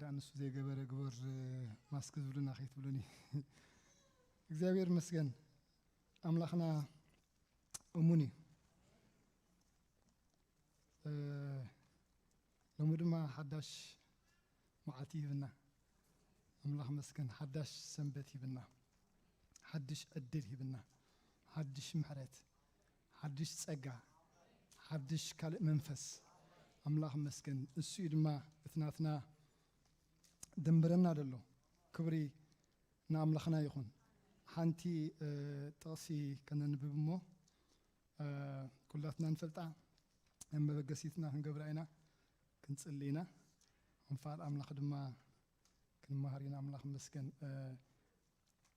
ዳ ንሱ ዘይገበረ ግበር፣ ማስክ ዝብሉና ከይትብሉኒ። እግዚኣብሔር ይመስገን፣ ኣምላኽና እሙን እዩ። እ፣ ሎሚ ድማ ሓዳሽ መዓልቲ ይህብና። ኣምላኽ መስገን፣ ሓዳሽ ሰንበት ይህብና፣ ሓድሽ ዕድል ይህብና፣ ሓድሽ ምሕረት፣ ሓድሽ ጸጋ፣ ሓድሽ ካልእ መንፈስ። ኣምላኽ መስገን፣ እሱ እዩ ድማ እቲ ናትና ደንበረና ደሎ። ክብሪ ንኣምላኽና ይኹን። ሓንቲ፣ እ፣ ጥቕሲ ከነንብብ እሞ፣ እ፣ ኩላትና ንፈልጣ፣ መበገሲትና ክንገብራ ኢና፣ ክንጽሊ ኢና። እንፋል ኣምላኽ ድማ ክንመሃር ኢና። ኣምላኽ መስገን። እ፣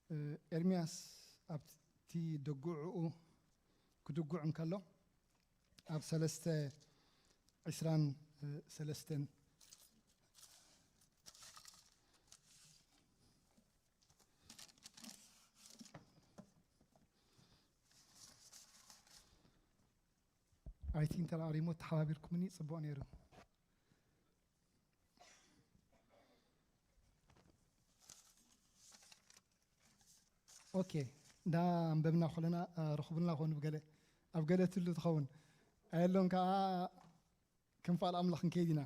እ፣ ኤርምያስ ኣብቲ ደጉዕኡ ክድጉዕ እንከሎ፣ ኣብ ሰለስተ ዒስራን ሰለስተን፣ ኣይ ቲንክ እንተ ኣሪሞ ተሓባቢርኩምኒ ጽቡቕ ነይሩ። ኦኬ፣ እንዳ ኣንበብና ኮለና፣ እ፣ ረኽቡልና ኮኑ ብገለ፣ ኣብ ገለ ትሉ ትኸውን ኣየሎን ከኣ ክንፋል ኣምላኽ ክንከይድ ኢና።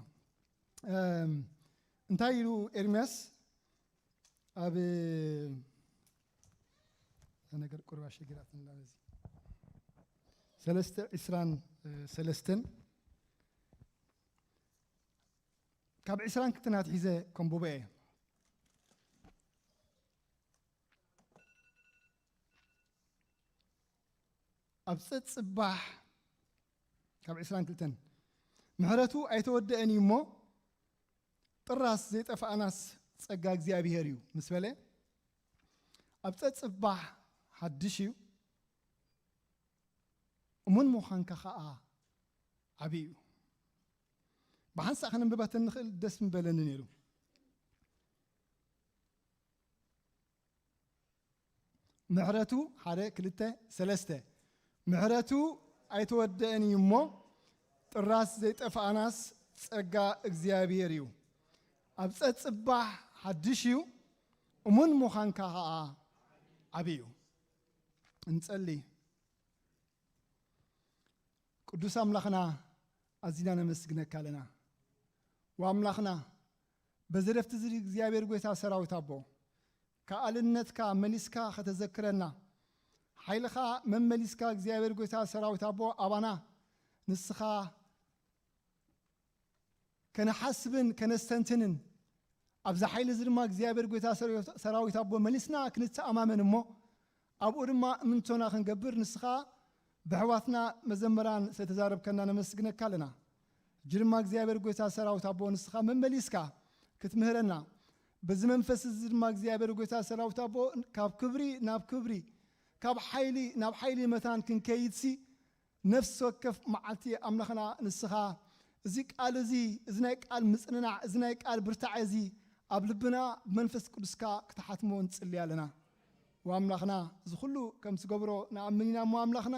እም፣ እንታይ ኢሉ ኤርምያስ ኣብ፣ እዛ ነገር ቁርባ ሸጊራትና በዚ ሰለስተ ዒስራን ሰለስተን ካብ ዒስራን ክልተን ኣትሒዘ ከንብቦ እየ። ኣብ ጸጽባሕ ካብ ዒስራን ክልተን፣ ምሕረቱ ኣይተወደአን እዩ እሞ፣ ጥራስ ዘይጠፍኣናስ ጸጋ እግዚኣብሔር እዩ ምስ በለ፣ ኣብ ጸጽባሕ ሓድሽ እዩ፣ እሙን ምዃንካ ኸኣ ዓቢ እዩ። ብሓንሳእ ከነንብባ ተንኽእል ደስ ምበለኒ ነይሩ። ምሕረቱ፣ ሓደ፣ ክልተ፣ ሰለስተ። ምሕረቱ ኣይተወደአን እዩ እሞ፣ ጥራስ ዘይጠፍኣናስ ጸጋ እግዚኣብሔር እዩ። ኣብ ጸጽባሕ ሓድሽ እዩ፣ እሙን ምዃንካ ኸኣ ዓቢ እዩ። እንጸሊ። ቅዱስ ኣምላኽና፣ ኣዚና ነመስግነካ ኣለና። ወኣምላኽና፣ በዚ ረፍቲ እዚ እግዚኣብሔር ጐይታ ሰራዊት ኣቦ፣ ከኣልነትካ መሊስካ ከተዘክረና፣ ሓይልኻ መመሊስካ እግዚኣብሔር ጐይታ ሰራዊት ኣቦ ኣባና፣ ንስኻ ከነሓስብን ከነስተንትንን፣ ኣብዚ ሓይሊ እዚ ድማ እግዚኣብሔር ጐይታ ሰራዊት ኣቦ መሊስና ክንተኣማመን እሞ፣ ኣብኡ ድማ እምንቶና ክንገብር፣ ንስኻ ብኣሕዋትና መዘምራን ስለ ተዛረብከና ነመስግነካ ኣለና። ሕጂ ድማ እግዚኣብሔር ጐይታ ሰራዊት ኣቦ ንስኻ መመሊስካ ክትምህረና፣ በዚ መንፈስ እዚ ድማ እግዚኣብሔር ጐይታ ሰራዊት ኣቦ ካብ ክብሪ ናብ ክብሪ፣ ካብ ሓይሊ ናብ ሓይሊ መታን ክንከይድሲ፣ ነፍሲ ወከፍ መዓልቲ ኣምላኽና ንስኻ እዚ ቃል እዚ፣ እዚ ናይ ቃል ምጽንናዕ፣ እዚ ናይ ቃል ብርታዐ እዚ ኣብ ልብና ብመንፈስ ቅዱስካ ክትሓትሞ ንጽሊ ኣለና። ወኣምላኽና፣ እዚ ኩሉ ከም ትገብሮ ንኣምን ኢና እሞ ኣምላኽና፣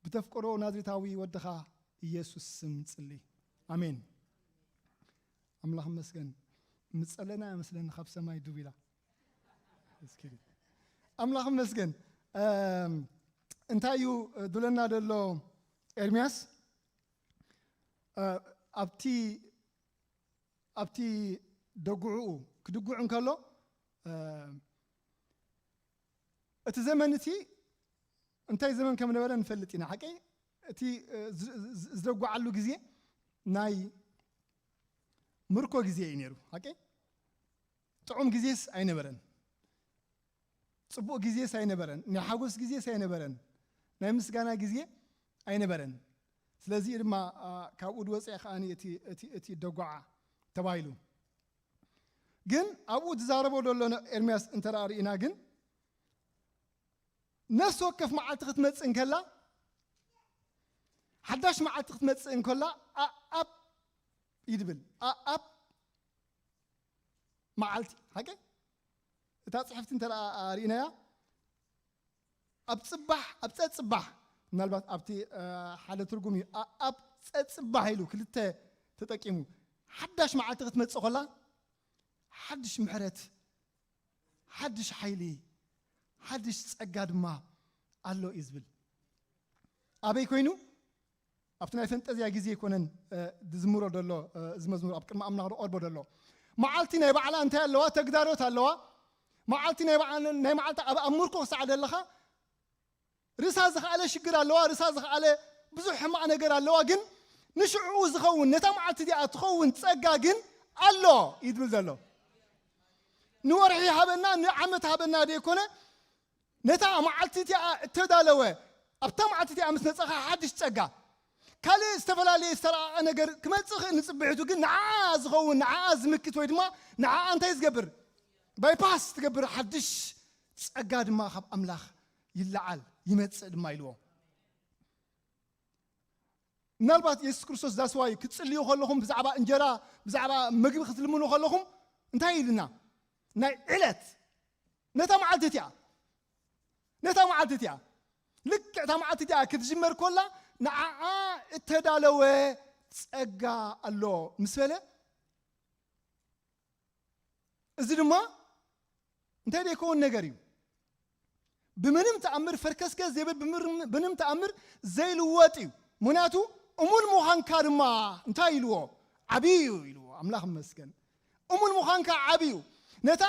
ብተፍቅሮ ናዝሬታዊ ወድኻ ኢየሱስ ስም ንጽሊ። ኣሜን። ኣምላኽ ይመስገን። ምጸለና ይመስለኒ ካብ ሰማይ ዱብ ኢላ። እስኪ ኣምላኽ ይመስገን። እም፣ እንታይ እዩ ድብለና ዘሎ ኤርምያስ? እ፣ ኣብቲ፣ ኣብቲ ደጉዕኡ ክድጉዕ እንከሎ፣ እ፣ እቲ ዘመን እቲ እንታይ ዘመን ከም ነበረ ንፈልጥ ኢና። ሓቀይ፣ እቲ፣ እ፣ ዝ-፣ ዝ-፣ ዝደጓዓሉ ግዜ ናይ ምርኮ ግዜ እዩ ነይሩ። ሓቀይ፣ ጥዑም ግዜስ ኣይነበረን። ጽቡቕ ግዜስ ኣይነበረን። ናይ ሓጎስ ግዜስ ኣይነበረን። ናይ ምስጋና ግዜ ኣይነበረን። ስለዚ ድማ፣ ኣ፣ ካብኡ ዝወጸ ከኣ እቲ፣ እቲ፣ እቲ ደጓዓ ተባሂሉ። ግን ኣብኡ ዝዛረቦ ዘሎ ነ-፣ ኤርምያስ እንተ ደኣ ርኢና ግን፣ ነፍሲ ወከፍ መዓልቲ ክትመጽእ እንከላ፣ ሓዳሽ መዓልቲ ክትመጽእ እንከላ፣ ኣኣብ ይድብል። ኣኣብ መዓልቲ፣ ሓቂ? እታ ጽሕፍቲ እንተ ደኣ ርኢናያ፣ ኣብ ጽባሕ፣ ኣብ ጸጽባሕ፣ ምናልባት ኣብቲ፣ እ፣ ሓደ ትርጉም እዩ። ኣ-፣ ኣብ ጸጽባሕ ኢሉ ክልተ ተጠቂሙ። ሓዳሽ መዓልቲ ክትመጽእ ከላ፣ ሓድሽ ምሕረት፣ ሓድሽ ሓይሊ፣ ሓድሽ ጸጋ ድማ ኣሎ እዩ ዝብል። ኣበይ ኮይኑ? ኣብቲ ናይ ፈንጠዝያ ግዜ ኣይኮነን፣ እ፣ ዝዝምሮ ዘሎ፣ እ፣ እዚ መዝሙር ኣብ ቅድሚ ኣምላኽ ዝቐርቦ ዘሎ። መዓልቲ ናይ ባዕላ እንታይ ኣለዋ? ተግዳሮት ኣለዋ። መዓልቲ ናይ ባዕላ፣ ናይ መዓልቲ ኣብ፣ ኣብ ምርኮ ክሳዕ ዘለኻ ርእሳ ዝኸኣለ ሽግር ኣለዋ፣ ርእሳ ዝኸኣለ ብዙሕ ሕማቕ ነገር ኣለዋ። ግን ንሽዕኡ ዝኸውን፣ ነታ መዓልቲ እዚኣ ትኸውን ጸጋ ግን ኣሎ እዩ ዝብል ዘሎ። ንወርሒ ሃበና፣ ንዓመት ሃበና ደይኮነ፣ ነታ መዓልቲ እቲኣ እተዳለወ፣ ኣብታ መዓልቲ እቲኣ ምስ መጻኻ ሓድሽ ጸጋ፣ ካልእ ዝተፈላለየ ዝተረቐቐ ነገር ክመጽእ ይኽእል ንጽብሒቱ፣ ግን ንዓኣ ዝኸውን፣ ንዓኣ ዝምክት ወይ ድማ ንዓኣ እንታይ ዝገብር? ባይፓስ ትገብር ሓድሽ ጸጋ ድማ ካብ ኣምላኽ ይለዓል፣ ይመጽእ ድማ ኢልዎ። ምናልባት የሱስ ክርስቶስ that's why ክትጽልዩ ከለኹም ብዛዕባ እንጀራ፣ ብዛዕባ ምግቢ ክትልምኑ ከለኹም እንታይ ኢልና? ናይ ዕለት፣ ነታ መዓልቲ እቲኣ፣ ነታ መዓልቲ እቲኣ፣ ልክዕ እታ መዓልቲ እቲኣ ክትጅመር ኮላ ንዓኣ እተዳለወ ጸጋ ኣሎ ምስ በለ፣ እዚ ድማ እንታይ ዘይከውን ነገር እዩ። ብምንም ተኣምር ፈርከስከስ ዘይብል፣ ብምርም-፣ ብምንም ተኣምር ዘይልወጥ እዩ። ምኽንያቱ እሙን ምዃንካ ድማ እንታይ ኢልዎ? ዓብዪ እዩ ኢልዎ። ኣምላኽ ይመስገን። እሙን ምዃንካ ዓብዪ እዩ። ነታ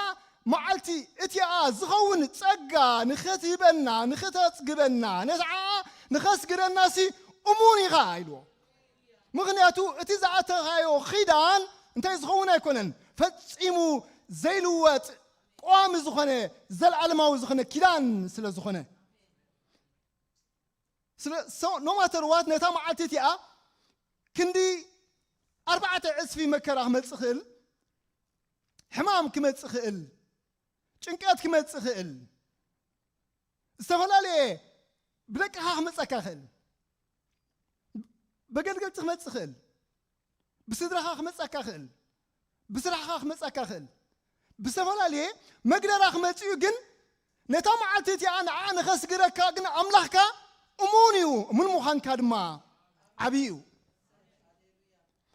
መዓልቲ እቲኣ ዝኸውን ጸጋ ንኽትህበና፣ ንኽተጽግበና፣ ነታ ንኸስግረናሲ እሙን ኢኻ ኢልዎ። ምኽንያቱ እቲ ዝኣተኻዮ ኺዳን እንታይ ዝኸውን ኣይኮነን፣ ፈጺሙ ዘይልወጥ፣ ቀዋሚ ዝኾነ፣ ዘለዓለማዊ ዝኾነ ኪዳን ስለ ዝኾነ። ስለ፣ so, no matter what፣ ነታ መዓልቲ እቲኣ ክንዲ ኣርባዕተ ዕጽፊ መከራ ክመጽእ ይኽእል፣ ሕማም ክመጽእ ይኽእል፣ ጭንቀት ክመጽእ ይኽእል፣ ዝተፈላለየ ብደቅኻ ክመጸካ ይኽእል፣ ብኣገልገልቲ ክመጽእ ይኽእል፣ ብስድራኻ ክመጸካ ይኽእል፣ ብስራሕኻ ክመጸካ ይኽእል፣ ብዝተፈላለየ መግደራ ክመጽእ እዩ። ግን ነታ መዓልቲ እቲኣ ንዓ ንኸስግረካ ግን ኣምላኽካ እሙን እዩ፣ እሙን ምዃንካ ድማ ዓብዪ እዩ።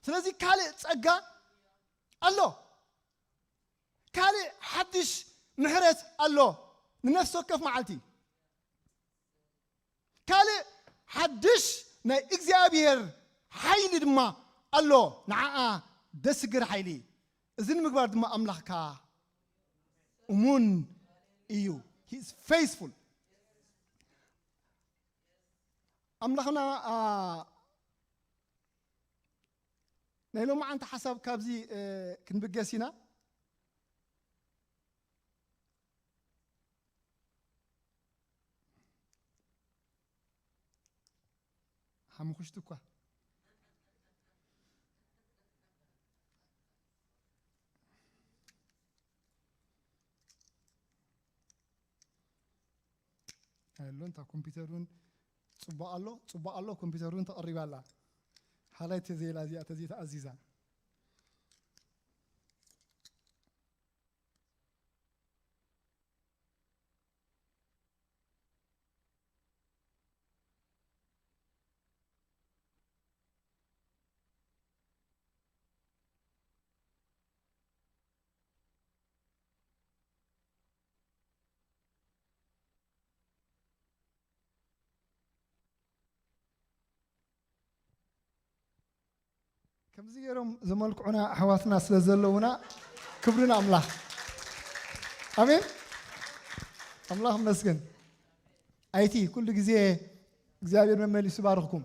ስለዚ ካልእ ጸጋ ኣሎ፣ ካልእ ሓድሽ ምሕረት ኣሎ ንነፍሲ ወከፍ መዓልቲ። ካልእ ሓድሽ ናይ እግዚኣብሔር ሓይሊ ድማ ኣሎ፣ ንዓኣ ደስግር ሓይሊ። እዚ ንምግባር ድማ ኣምላኽካ እሙን እዩ። He is faithful። ኣምላኽና፣ ኣ፣ ናይ ሎማዓንቲ ሓሳብ ካብዚ፣ እ፣ ክንብገስ ኢና። ሓሙኽሽቲ እኳ። ኣሎ፣ እንታ ኮምፒውተር እውን ጽቡቕ ኣሎ፣ ጽቡቕ ኣሎ፣ ኮምፒውተር እውን ተቐሪባ ኣላ። ሓላይ ተዘይላ እዚኣ፣ ተዘይተኣዚዛ። ከምዚ ገይሮም ዘመልክዑና ኣሕዋትና ስለ ዘለዉና ክብሪ ንኣምላኽ። ኣሜን። ኣምላኽ መስገን። ኣይቲ ኩሉ ግዜ እግዚኣብሔር መመሊሱ ባርኽኩም።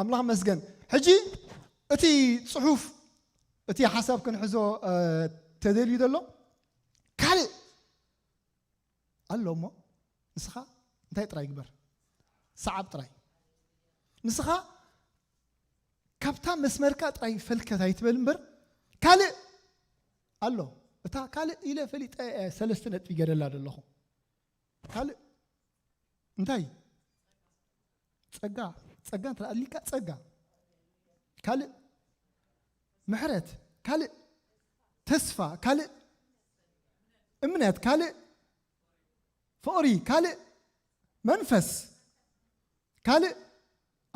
ኣምላኽ መስገን። ሕጂ እቲ ጽሑፍ፣ እቲ ሓሳብ ክንሕዞ፣ እ፣ ተደልዩ ዘሎ ካልእ ኣሎ እሞ፣ ንስኻ እንታይ ጥራይ ግበር? ሰዓብ ጥራይ። ንስኻ ካብታ መስመርካ ጥራይ ፈልከት ኣይትበል እምበር፣ ካልእ ኣሎ። እታ ካልእ ኢለ ፈሊጠ እየ ሰለስተ ነጥቢ ገደላ ዘለኹ። ካልእ እንታይ? ጸጋ፣ ጸጋ እንተ ኣሊካ ጸጋ። ካልእ ምሕረት፣ ካልእ ተስፋ፣ ካልእ እምነት፣ ካልእ ፍቕሪ፣ ካልእ መንፈስ፣ ካልእ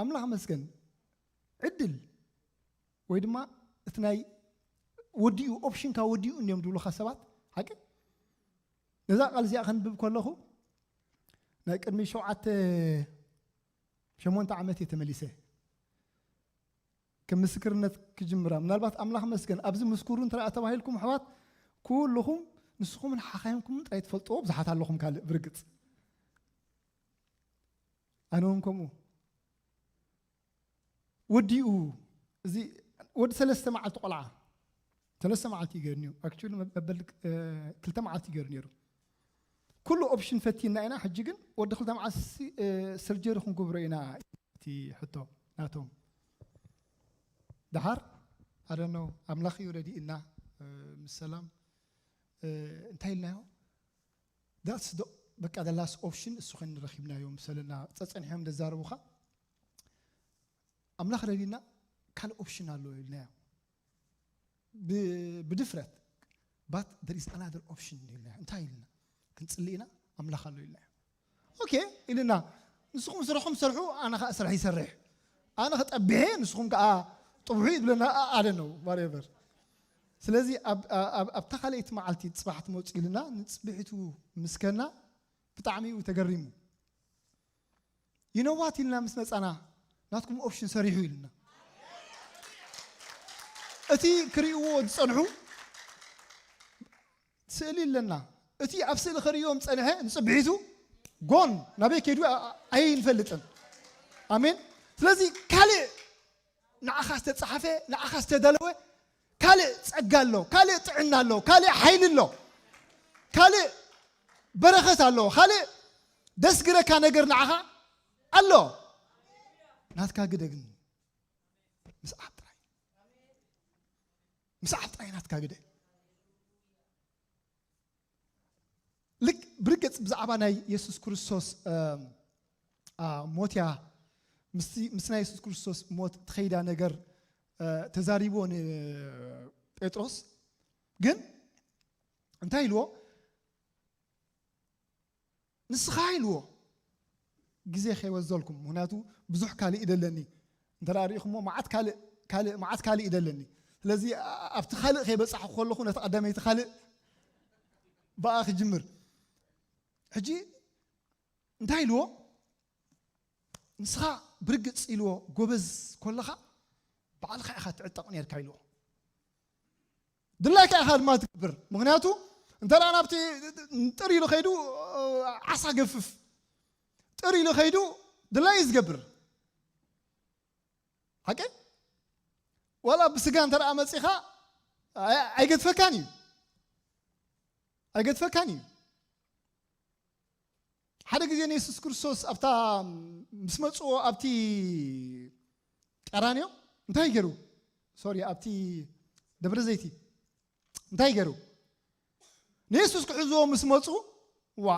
ኣምላኽ መስገን ዕድል ወይ ድማ እቲ ናይ ወዲኡ፣ ኦፕሽንካ ወዲኡ እንዲዮም ዝብሉኻ ሰባት። ሓቂ? ነዛ ቃል እዚኣ ከንብብ ከለኹ ናይ ቅድሚ ሸውዓተ ሸሞንተ ዓመት እየ ተመሊሰ ከም ምስክርነት ክጅምራ። ምናልባት ኣምላኽ መስገን ኣብዚ ምስክሩ እንተ ተባሂልኩም ኣሕዋት ኩልኹም ንስኹምን ሓኻይምኩምን ጥራይ ትፈልጥዎ ብዙሓት ኣለኹም። ካልእ ብርግጽ ኣነ እውን ከምኡ ወዲኡ እዚ ወዲ ሰለስተ መዓልቲ ቆልዓ ሰለስተ መዓልቲ ይገርኒ እዩ። ኣክቹሊ መበል ክልተ መዓልቲ ይገርኒ ነይሩ። ኩሉ ኦፕሽን ፈቲና ኢና። ሕጂ ግን ወዲ ክልተ መዓልቲ ሰርጀሪ ክንገብሮ ኢና እቲ ሕቶ ናቶም። ደሓር ኣደኖ ኣምላኽ እዩ ረዲእና ምስ ሰላም እንታይ ኢልናዮ? ዳትስ በቃ ላስ ኦፕሽን እሱ ኸን ረኪብናዮ ምሰለና ጸጸንሖም ደዛረቡኻ ኣምላኽ ረዲና ካልእ ኦፕሽን ኣሎ ኢልናዮ። ብድፍረት but there is another option ኢልና እንታይ ኢልና ክንጽሊ ኢና? ኣምላኽ ኣሎ ኢልና። ኦኬ ኢልና ንስኹም ስራሕኩም ሰርሑ፣ ኣነ ኸኣ ስራሕ ይሰርሕ። ኣነ ኸጠቢሐ ንስኹም ከኣ ጥብሑ ይብለና። ኣደ ነው whatever። ስለዚ ኣብታ ካልኣይቲ መዓልቲ ጽባሕ ትመጹ ኢልና ንጽብሒቱ ምስከና ብጣዕሚ እዩ ተገሪሙ። ይነዋት ኢልና ምስ መጻና ናትኩም ኦፕሽን ሰሪሑ ኢልና። እቲ ክርእይዎ ዝጸንሑ ስእሊ ኣለና። እቲ ኣብ ስእሊ ክርእዮም ጸንሐ ንጽብሒቱ ጎን ናበይ ከይዱ ኣይንፈልጥን። ኣሜን። ስለዚ ካልእ ንዓኻ ዝተጻሕፈ ንዓኻ ዝተዳለወ ካልእ ጸጋ ኣሎ፣ ካልእ ጥዕና ኣሎ፣ ካልእ ሓይሊ ኣሎ፣ ካልእ በረኸት ኣሎ፣ ካልእ ደስ ግረካ ነገር ንዓኻ ኣሎ። ናትካ ግደ ግን ምስ ኣብ ጥራይ ምስ ኣብ ጥራይ ናትካ ግደ። ልክ ብርግጽ ብዛዕባ ናይ የሱስ ክርስቶስ ሞትያ ምስ ናይ የሱስ ክርስቶስ ሞት ትኸይዳ ነገር ተዛሪቦ ንጴጥሮስ ግን እንታይ ኢልዎ? ንስኻ ኢልዎ ግዜ ከይወዘልኩም፣ ምክንያቱ ብዙሕ ካልእ ይደለኒ እንተ ርኢኹሞ መዓት ካልእ ካልእ መዓት ካልእ ይደለኒ። ስለዚ ኣብቲ ካልእ ከይበጻሕኩ ከለኹ ነቲ ቀዳመይቲ ካልእ ብኣ ክጅምር። ሕጂ እንታይ ኢልዎ? ንስኻ ብርግጽ ኢልዎ ጎበዝ ኮለኻ ባዕልኻ ኢኻ ትዕጠቕ ነርካ ኢልዎ። ድላይካ ኢኻ ድማ ትገብር። ምክንያቱ እንተ ደኣ ናብቲ ጥር ኢሉ ከይዱ ዓሳ ገፍፍ ጥር ኢሉ ከይዱ ድላይ እዩ ዝገብር። ሓቂ ዋላ ብስጋ እንተ ደኣ መጺኻ ኣይገድፈካን እዩ ኣይገድፈካን እዩ። ሓደ ግዜ ንየሱስ ክርስቶስ ኣብታ ምስ መጽዎ ኣብቲ ቀራንዮ እንታይ ገሩ ሶሪ ኣብቲ ደብረ ዘይቲ እንታይ ገሩ ንየሱስ ክሕዝዎ ምስ መጹ ዋ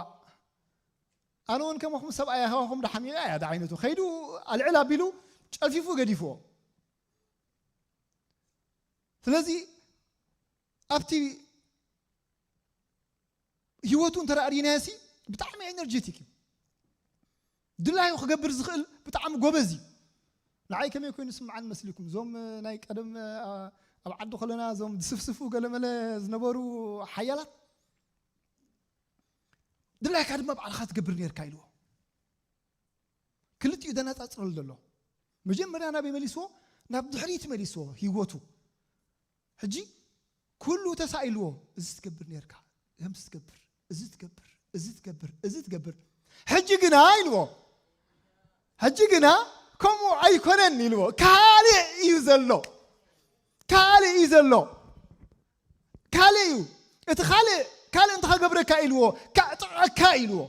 ኣነ እውን ከመኹም ሰብኣይ ኣኸባኹም ዳሓሚቐ እያ ዳዓይነቱ ከይዱ ኣልዕል ኣቢሉ ጨልፊፉ ገዲፍዎ። ስለዚ ኣብቲ ህይወቱ እንተ ርኢናዮ ሲ ብጣዕሚ ኤነርጀቲክ እዩ። ድላዩ ክገብር ዝኽእል ብጣዕሚ ጎበዝ እዩ። ንዓይ ከመይ ኮይኑ ስምዓን መስሊኩም እዞም ናይ ቀደም ኣብ ዓዲ ከለና እዞም ዝስፍስፉ ገለመለ ዝነበሩ ሓያላት ድላይካ ድማ ባዕልኻ ትገብር ነርካ ኢልዎ። ክልቲኡ ደናጻጽረሉ ዘሎ መጀመርያ ናበይ መሊስዎ? ናብ ድሕሪት መሊስዎ ህይወቱ። ሕጂ ኩሉ ተሳኢልዎ። እዚ ትገብር ነርካ፣ ከምዚ ትገብር፣ እዚ ትገብር፣ እዚ ትገብር፣ እዚ ትገብር። ሕጂ ግና ኢልዎ፣ ሕጂ ግና ከምኡ ኣይኮነን ኢልዎ። ካልእ እዩ ዘሎ፣ ካልእ እዩ ዘሎ፣ ካልእ እዩ። እቲ ካልእ ካልእ እንተኸገብረካ ኢልዎ፣ ከዕጥቐካ ኢልዎ።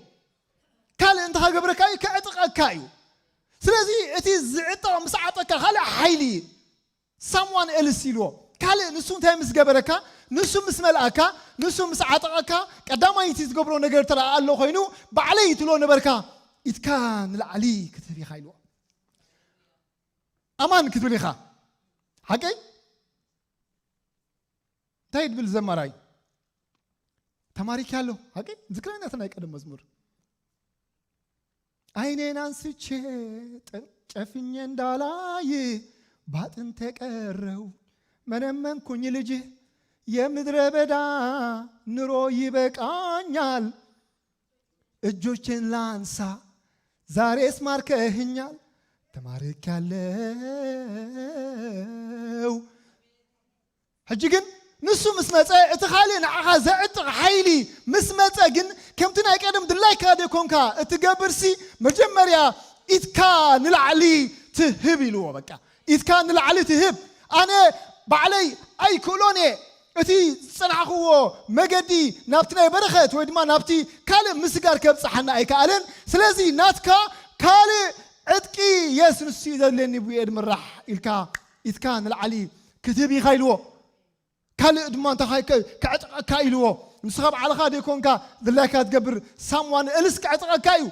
ካልእ እንተኸገብረካ እዩ፣ ከዕጥቐካ እዩ። ስለዚ እቲ ዝዕጠቕ ምስ ዓጠካ ካልእ ሓይሊ ሳምዋን ኤልስ ኢልዎ ካልእ ንሱ እንታይ ምስ ገበረካ ንሱ ምስ መልኣካ ንሱ ምስ ዓጠቐካ ቀዳማይቲ ዝገብሮ ነገር ተረኣ ኣሎ ኮይኑ ባዕለይ ትሎ ነበርካ ኢትካ ንላዕሊ ክትህብ ኢኻ ኢልዎ። ኣማን ክትብል ኢኻ ሓቀይ እንታይ ድብል ዘማራይ ተማሪኪ ኣሎ ሓቀይ ዝክረኛ ናይ ቀደም መዝሙር አይኔን አንስቼ ጨፍኜ እንዳላይ ባጥንቴ ቀረው መነመንኩኝ ልጅ የምድረ በዳ ኑሮ ይበቃኛል፣ እጆቼን ላንሳ፣ ዛሬስ ማርከኸኛል፣ ተማርኬያለሁ። ሕጂ ግን ንሱ ምስ መጸ፣ እቲ ካልእ ንዓኻ ዘዕጥቕ ሓይሊ ምስ መጸ ግን፣ ከምቲ ናይ ቀደም ድላይካ ዘይኮንካ እትገብርሲ፣ መጀመርያ ኢድካ ንላዕሊ ትህብ ኢልዎ። በቃ ኢድካ ንላዕሊ ትህብ። ኣነ ባዕለይ ኣይክእሎን እየ። እቲ ዝጸናሕክዎ መገዲ ናብቲ ናይ በረኸት ወይ ድማ ናብቲ ካልእ ምስጋር ከብጽሓና ኣይከኣለን። ስለዚ ናትካ ካልእ ዕጥቂ የስ ንሱ እዩ ዘድልየኒ ብኤድ ምራሕ ኢልካ ኢትካ ንላዕሊ ክትህብ ኢኻ ኢልዎ። ካልእ ድማ እንታይ ከ-፣ ከዕጥቐካ ኢልዎ። ንስኻ ባዕልኻ ደይኮንካ ድላይካ ትገብር፣ ሳምዋን እልስ ከዕጥቐካ እዩ።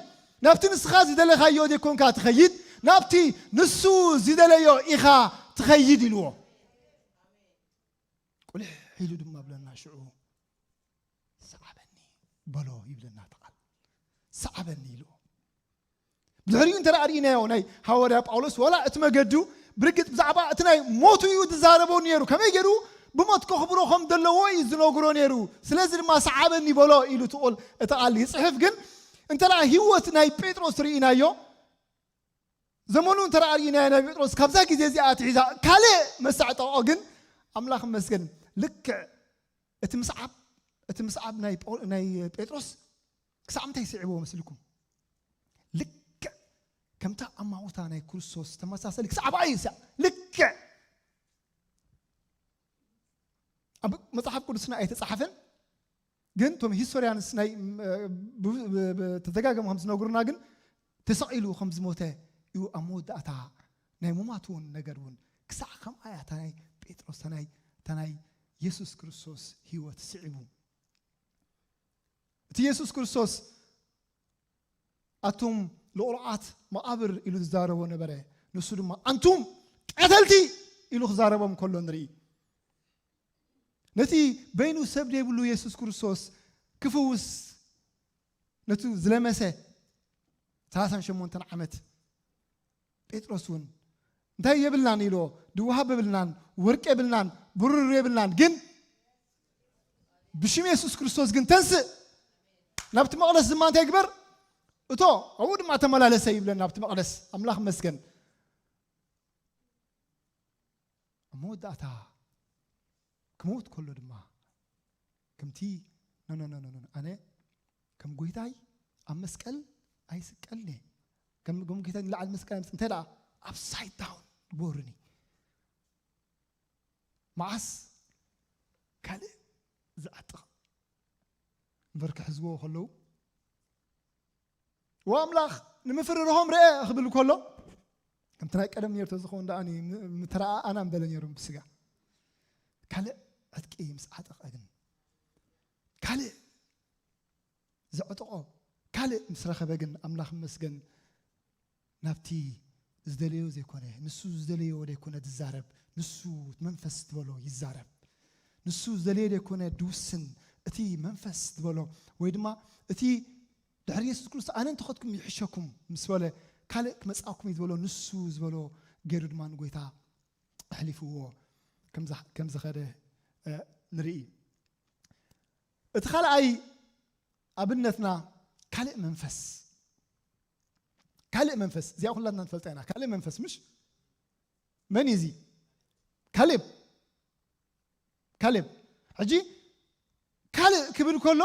ናብቲ ንስኻ ዝደለኻዮ ደይኮንካ ትኸይድ፣ ናብቲ ንሱ ዝደለዮ ኢኻ ትኸይድ ኢልዎ። ቁልሕ ኢሉ ድማ ብለና ሽዑ፣ "ሰዓበኒ" በሎ ይብለና እቲ ቃል። "ሰዓበኒ" ኢልዎ። ብድሕሪኡ እንተ ደኣ ርኢናዮ ናይ ሃዋርያ ጳውሎስ፣ ዋላ እቲ መገዱ ብርግጽ ብዛዕባ እቲ ናይ ሞቱ እዩ ዝዛረቦ ነይሩ። ከመይ ገይሩ ብሞት ከኽብሮ ከም ዘለዎ እዩ ዝነግሮ ነይሩ። ስለዚ ድማ "ሰዓበኒ" በሎ ኢሉ እቲ ቁል-፣ እቲ ቃል ይጽሕፍ። ግን እንተ ደኣ ህይወት ናይ ጴጥሮስ ርኢናዮ፣ ዘመኑ እንተ ደኣ ርኢናዮ ናይ ጴጥሮስ ካብዛ ግዜ እዚኣ ኣትሒዛ ካልእ መሳዕጠቖ ግን ኣምላኽ ይመስገን። ልክዕ እቲ ምስዓብ፣ እቲ ምስዓብ ናይ ጳው-፣ ናይ ጴጥሮስ ክሳዕ ምንታይ ስዒብዎ መስልኩም? ልክዕ ከምታ ኣማውታ ናይ ክርስቶስ ተመሳሰሊ ክሳዕ ብኣይ ይስዕ። ልክዕ ኣብ መጽሓፍ ቅዱስና ኣይተጻሕፈን፣ ግን እቶም ሂስቶርያንስ ናይ፣ ብ-፣ ብ-፣ ብ-፣ ተደጋገሙ ከም ዝነግሩና ግን ተሰቒሉ ከም ዝሞተ እዩ። ኣብ መወዳእታ ናይ ሙማት እውን ነገር እውን ክሳዕ ከምኣ እያ እታ ናይ ጴጥሮስ፣ እታ ናይ፣ እታ ናይ የሱስ ክርስቶስ ህይወት ስዒቡ። እቲ የሱስ ክርስቶስ "ኣቱም ልቑሉቓት መቓብር" ኢሉ ዝዛረቦ ነበረ። ንሱ ድማ "ኣንቱም ቀተልቲ" ኢሉ ክዛረቦም ከሎ ንርኢ። ነቲ በይኑ ሰብ ዘይብሉ የሱስ ክርስቶስ ክፍውስ ነቱ ዝለመሰ ሰላሳን ሸሞንተን ዓመት ጴጥሮስ እውን "እንታይ የብልናን?" ኢልዎ። "ድወሃብ የብልናን፣ ወርቂ የብልናን፣ ብሩር የብልናን፣ ግን ብሽም የሱስ ክርስቶስ ግን ተንስእ፣ ናብቲ መቕደስ ድማ እንታይ ግበር? እቶ፣ ኣብኡ ድማ ተመላለሰ" ይብለና ኣብቲ መቕደስ። ኣምላኽ ይመስገን። ኣብ መወዳእታ ክመውት ከሎ ድማ ከምቲ፣ "ኖ፣ ኖ፣ ኖ፣ ኖ፣ ኖ፣ ኣነ ከም ጎይታይ ኣብ መስቀል ኣይስቀልን እየ። ከም፣ ከም ጎይታይ ንላዕሊ መስቀል ኣይምስ-፣ እንተ ደኣ ኣፕሳይድ ዳውን ግበሩኒ። መዓስ ካልእ ዝዓጥቕ እምበር ክሕዝዎ ከለዉ፣ ወኣምላኽ ንምፍርርሆም ርአ" ክብል ከሎ፣ ከምቲ ናይ ቀደም ነይሩ ተዝኸውን ደኣ ም-፣ ምተረኣኣና ምበለ ነይሮም ብስጋ። ካልእ ዕጥቂ ምስ ዓጠቐ ግን፣ ካልእ ዘዕጥቖ ካልእ ምስ ረኸበ ግን፣ ኣምላኽ ይመስገን፣ ናብቲ ዝደለዮ ዘይኮነ፣ ንሱ ዝደለዮ ዘይኮነ ዝዛረብ፣ ንሱ መንፈስ ዝበሎ ይዛረብ። ንሱ ዝደለዮ ዘይኮነ ድውስን፣ እቲ መንፈስ ዝበሎ፣ ወይ ድማ እቲ ድሕሪ የሱስ ክርስቶስ "ኣነ እንተኸድኩም ይሕሸኩም" ምስ በለ፣ "ካልእ ክመጻኩም እዩ" ዝበሎ፣ ንሱ ዝበሎ ገይሩ ድማ ንጎይታ ኣሕሊፍዎ ከም ዝኸደ፣ እ፣ ንርኢ። እቲ ካልኣይ ኣብነትና ካልእ መንፈስ፣ ካልእ መንፈስ፣ እዚኣ ኩላትና ንፈልጣ ኢና። ካልእ መንፈስ፣ ምሽ? መን እዩ እዚ? ካሌብ። ካሌብ። ሕጂ ካልእ ክብል ከሎ፣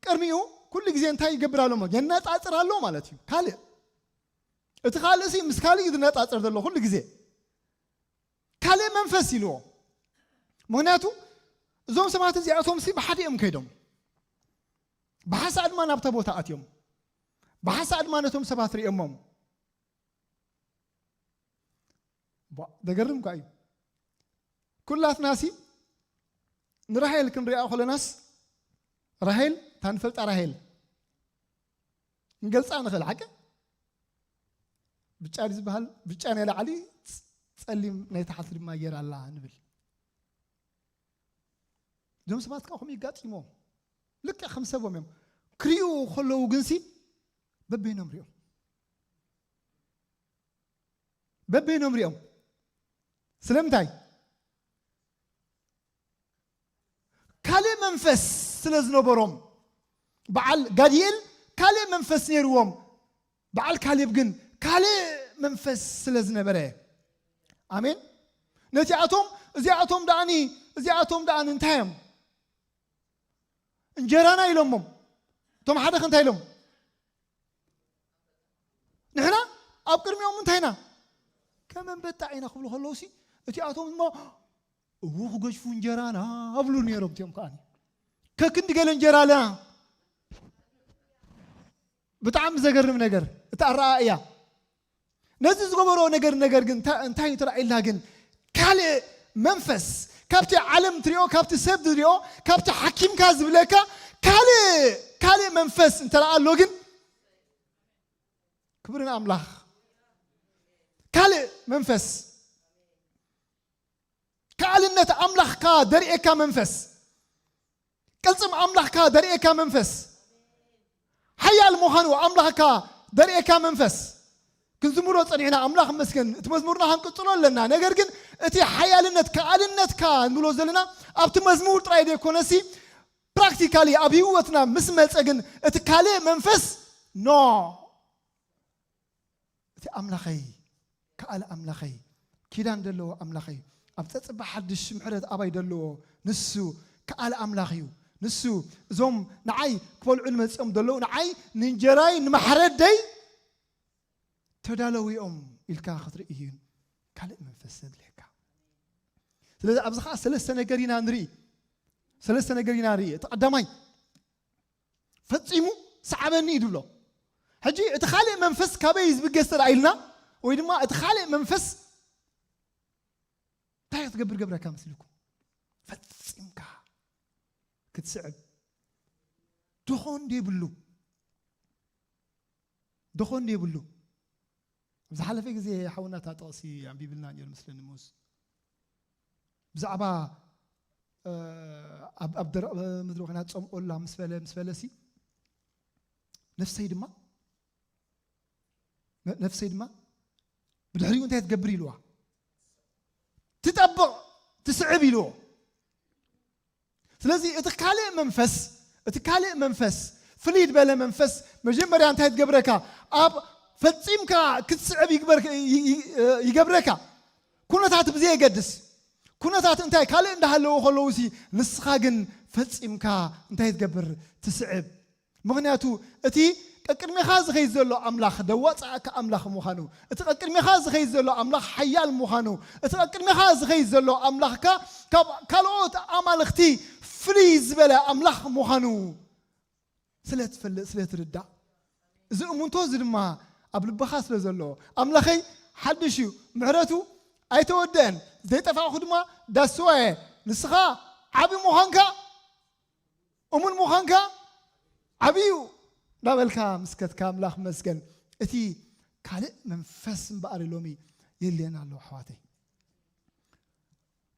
ቅድሚኡ ኩሉ ግዜ እንታይ ይገብር ኣሎ? የነጻጽር ኣሎ ማለት እዩ። ካልእ። እቲ ካልእ ሲ ምስ ካልእ እዩ ዝነጻጽር ዘሎ ኩሉ ግዜ። ካልእ መንፈስ ኢልዎ። ምኽንያቱ እዞም ሰባት እዚኣቶም ሲ ብሓደ እዮም ከይዶም። ብሓሳእ ድማ ናብታ ቦታ ኣትዮም። ብሓሳእ ድማ ነቶም ሰባት ሪኦሞም። ቧ፣ ዘገርም እኳ እዩ። ኩላትናሲ ንራሄል ክንሪኣ ከለናስ፣ ራሄል፣ እታ ንፈልጣ ራሄል ክንገልጻ ንኽእል፣ ሓቂ? ብጫ ድዩ ዝበሃል? ብጫ ናይ ላዕሊ፣ ጸሊም ናይ ታሕቲ ድማ ጌራ ኣላ ንብል። እዞም ሰባት ከዓ ከምኡ ይጋጥሞም። ልክዕ ከም ሰቦም እዮም። ክሪኡ ከለዉ ግንሲ በበይኖም ሪኦም። በበይኖም ሪኦም። ስለምንታይ? ካልእ መንፈስ ስለ ዝነበሮም፣ በዓል ጋድኤል ካልእ መንፈስ ነይርዎም፣ በዓል ካሌብ ግን ካልእ መንፈስ ስለ ዝነበረ። ኣሜን። ነቲኣቶም እዚኣቶም ደኣኒ እዚኣቶም ደኣኒ እንታይ እዮም? እንጀራና ኢሎሞም። እቶም ሓደ እንታይ ኢሎም? ንሕና ኣብ ቅድሚኦም እንታይ ኢና? ከም ኣንበጣ ኢና ክብሉ ከለውሲ፣ እቲኣቶም ድማ እዉ ክገሽፉ እንጀራና ኣብሉ ነይሮም። እቲኦም ከዓ ከክንዲ ገለ እንጀራ ኣለና። ብጣዕሚ ዘገርም ነገር እቲ ኣረኣእያ። ነዚ ዝገበሮ ነገር ነገር ግን እንታ- እንታይ እዩ ተራእይልና ግን? ካልእ መንፈስ፣ ካብቲ ዓለም ትሪኦ፣ ካብቲ ሰብ ትሪኦ፣ ካብቲ ሓኪምካ ዝብለካ ካልእ ካልእ መንፈስ እንተ ደኣ ኣሎ ግን፣ ክብሪ ንኣምላኽ። ካልእ መንፈስ፣ ከኣልነት ኣምላኽካ ደርእየካ መንፈስ፣ ቅልጽም ኣምላኽካ ደርእየካ መንፈስ፣ ሓያል ምዃኑ ኣምላኽካ ደርእየካ መንፈስ። ክንዝምሮ ጸኒሕና፣ ኣምላኽ ይመስገን፣ እቲ መዝሙርና ክንቅጽሎ ኣለና። ነገር ግን እቲ ሓያልነት ከኣልነትካ እንብሎ ዘለና ኣብቲ መዝሙር ጥራይ ዘይኮነሲ፣ ፕራክቲካሊ ኣብ ህይወትና ምስ መጸ ግን እቲ ካልእ መንፈስ ኖ። እቲ ኣምላኸይ፣ ከኣል ኣምላኸይ፣ ኪዳን ዘለዎ ኣምላኸይ፣ ኣብ ጸጽባ ሓድሽ ምሕረት ኣባይ ዘለዎ ንሱ ከኣል ኣምላኽ እዩ። ንሱ እዞም ንዓይ ክበልዑ ንመጽኦም ዘለዉ ንዓይ ንእንጀራይ ንማሕረደይ ተዳለዉ እዮም ኢልካ ክትርኢ እዩ ካልእ መንፈስ ዘድልየካ። ስለዚ ኣብዚ ኸዓ ሰለስተ ነገር ኢና ንርኢ። ሰለስተ ነገር ኢና ንርኢ። እቲ ቀዳማይ ፈጺሙ ሰዓበኒ እዩ ዝብሎ። ሕጂ እቲ ካልእ መንፈስ ካበይ እዩ ዝብገስ ተደኣ ኢልና፣ ወይ ድማ እቲ ካልእ መንፈስ እንታይ ክትገብር ገብረካ መሲልኩም? ፈጺምካ ክትስዕብ። ደኾን ደይብሉ። ደኾን ደይብሉ። ኣብ ዝሓለፈ ግዜ ሓውና እታ ጥቕሲ ኣንቢብልና ነይሩ ምስለኒ ሙስ። ብዛዕባ፣ እ፣ ኣብ ኣብ ደረቕ ምድሪ ኮይና ጾም ኦላ ምስ በለ ምስ በለሲ፣ ነፍሰይ ድማ ነ- ነፍሰይ ድማ ብድሕሪኡ እንታይ ትገብር ኢልዋ? ትጠብቕ፣ ትስዕብ ኢልዎ። ስለዚ እቲ ካልእ መንፈስ፣ እቲ ካልእ መንፈስ፣ ፍልይ ዝበለ መንፈስ መጀመርያ እንታይ ትገብረካ? ኣብ ፈጺምካ ክትስዕብ ይግበር- ይ- ይ- ይገብረካ። ኩነታት ብዘየገድስ፣ ኩነታት እንታይ ካልእ እንዳሃለዎ ከለውሲ፣ ንስኻ ግን ፈጺምካ እንታይ ትገብር? ትስዕብ። ምኽንያቱ እቲ ቀቅድሜኻ ዝኸይድ ዘሎ ኣምላኽ ደዋጻእካ ኣምላኽ ምዃኑ፣ እቲ ቀቅድሜኻ ዝኸይድ ዘሎ ኣምላኽ ሓያል ምዃኑ፣ እቲ ቀቅድሜኻ ዝኸይድ ዘሎ ኣምላኽካ ካብ ካልኦት ኣማልኽቲ ፍልይ ዝበለ ኣምላኽ ምዃኑ ስለ ትፈልጥ፣ ስለ ትርዳእ፣ እዚ እሙንቶ እዚ ድማ ኣብ ልብኻ ስለ ዘሎ፣ ኣምላኸይ ሓድሽ እዩ፣ ምሕረቱ ኣይተወደአን፣ ዘይጠፋእኹ ድማ ዳስዋ እየ፣ ንስኻ ዓቢ ምዃንካ እሙን ምዃንካ ዓብዩ እንዳበልካ ምስከትካ ኣምላኽ መስገን። እቲ ካልእ መንፈስ እምበኣር ሎሚ የድልየና ኣሎ ኣሕዋተይ።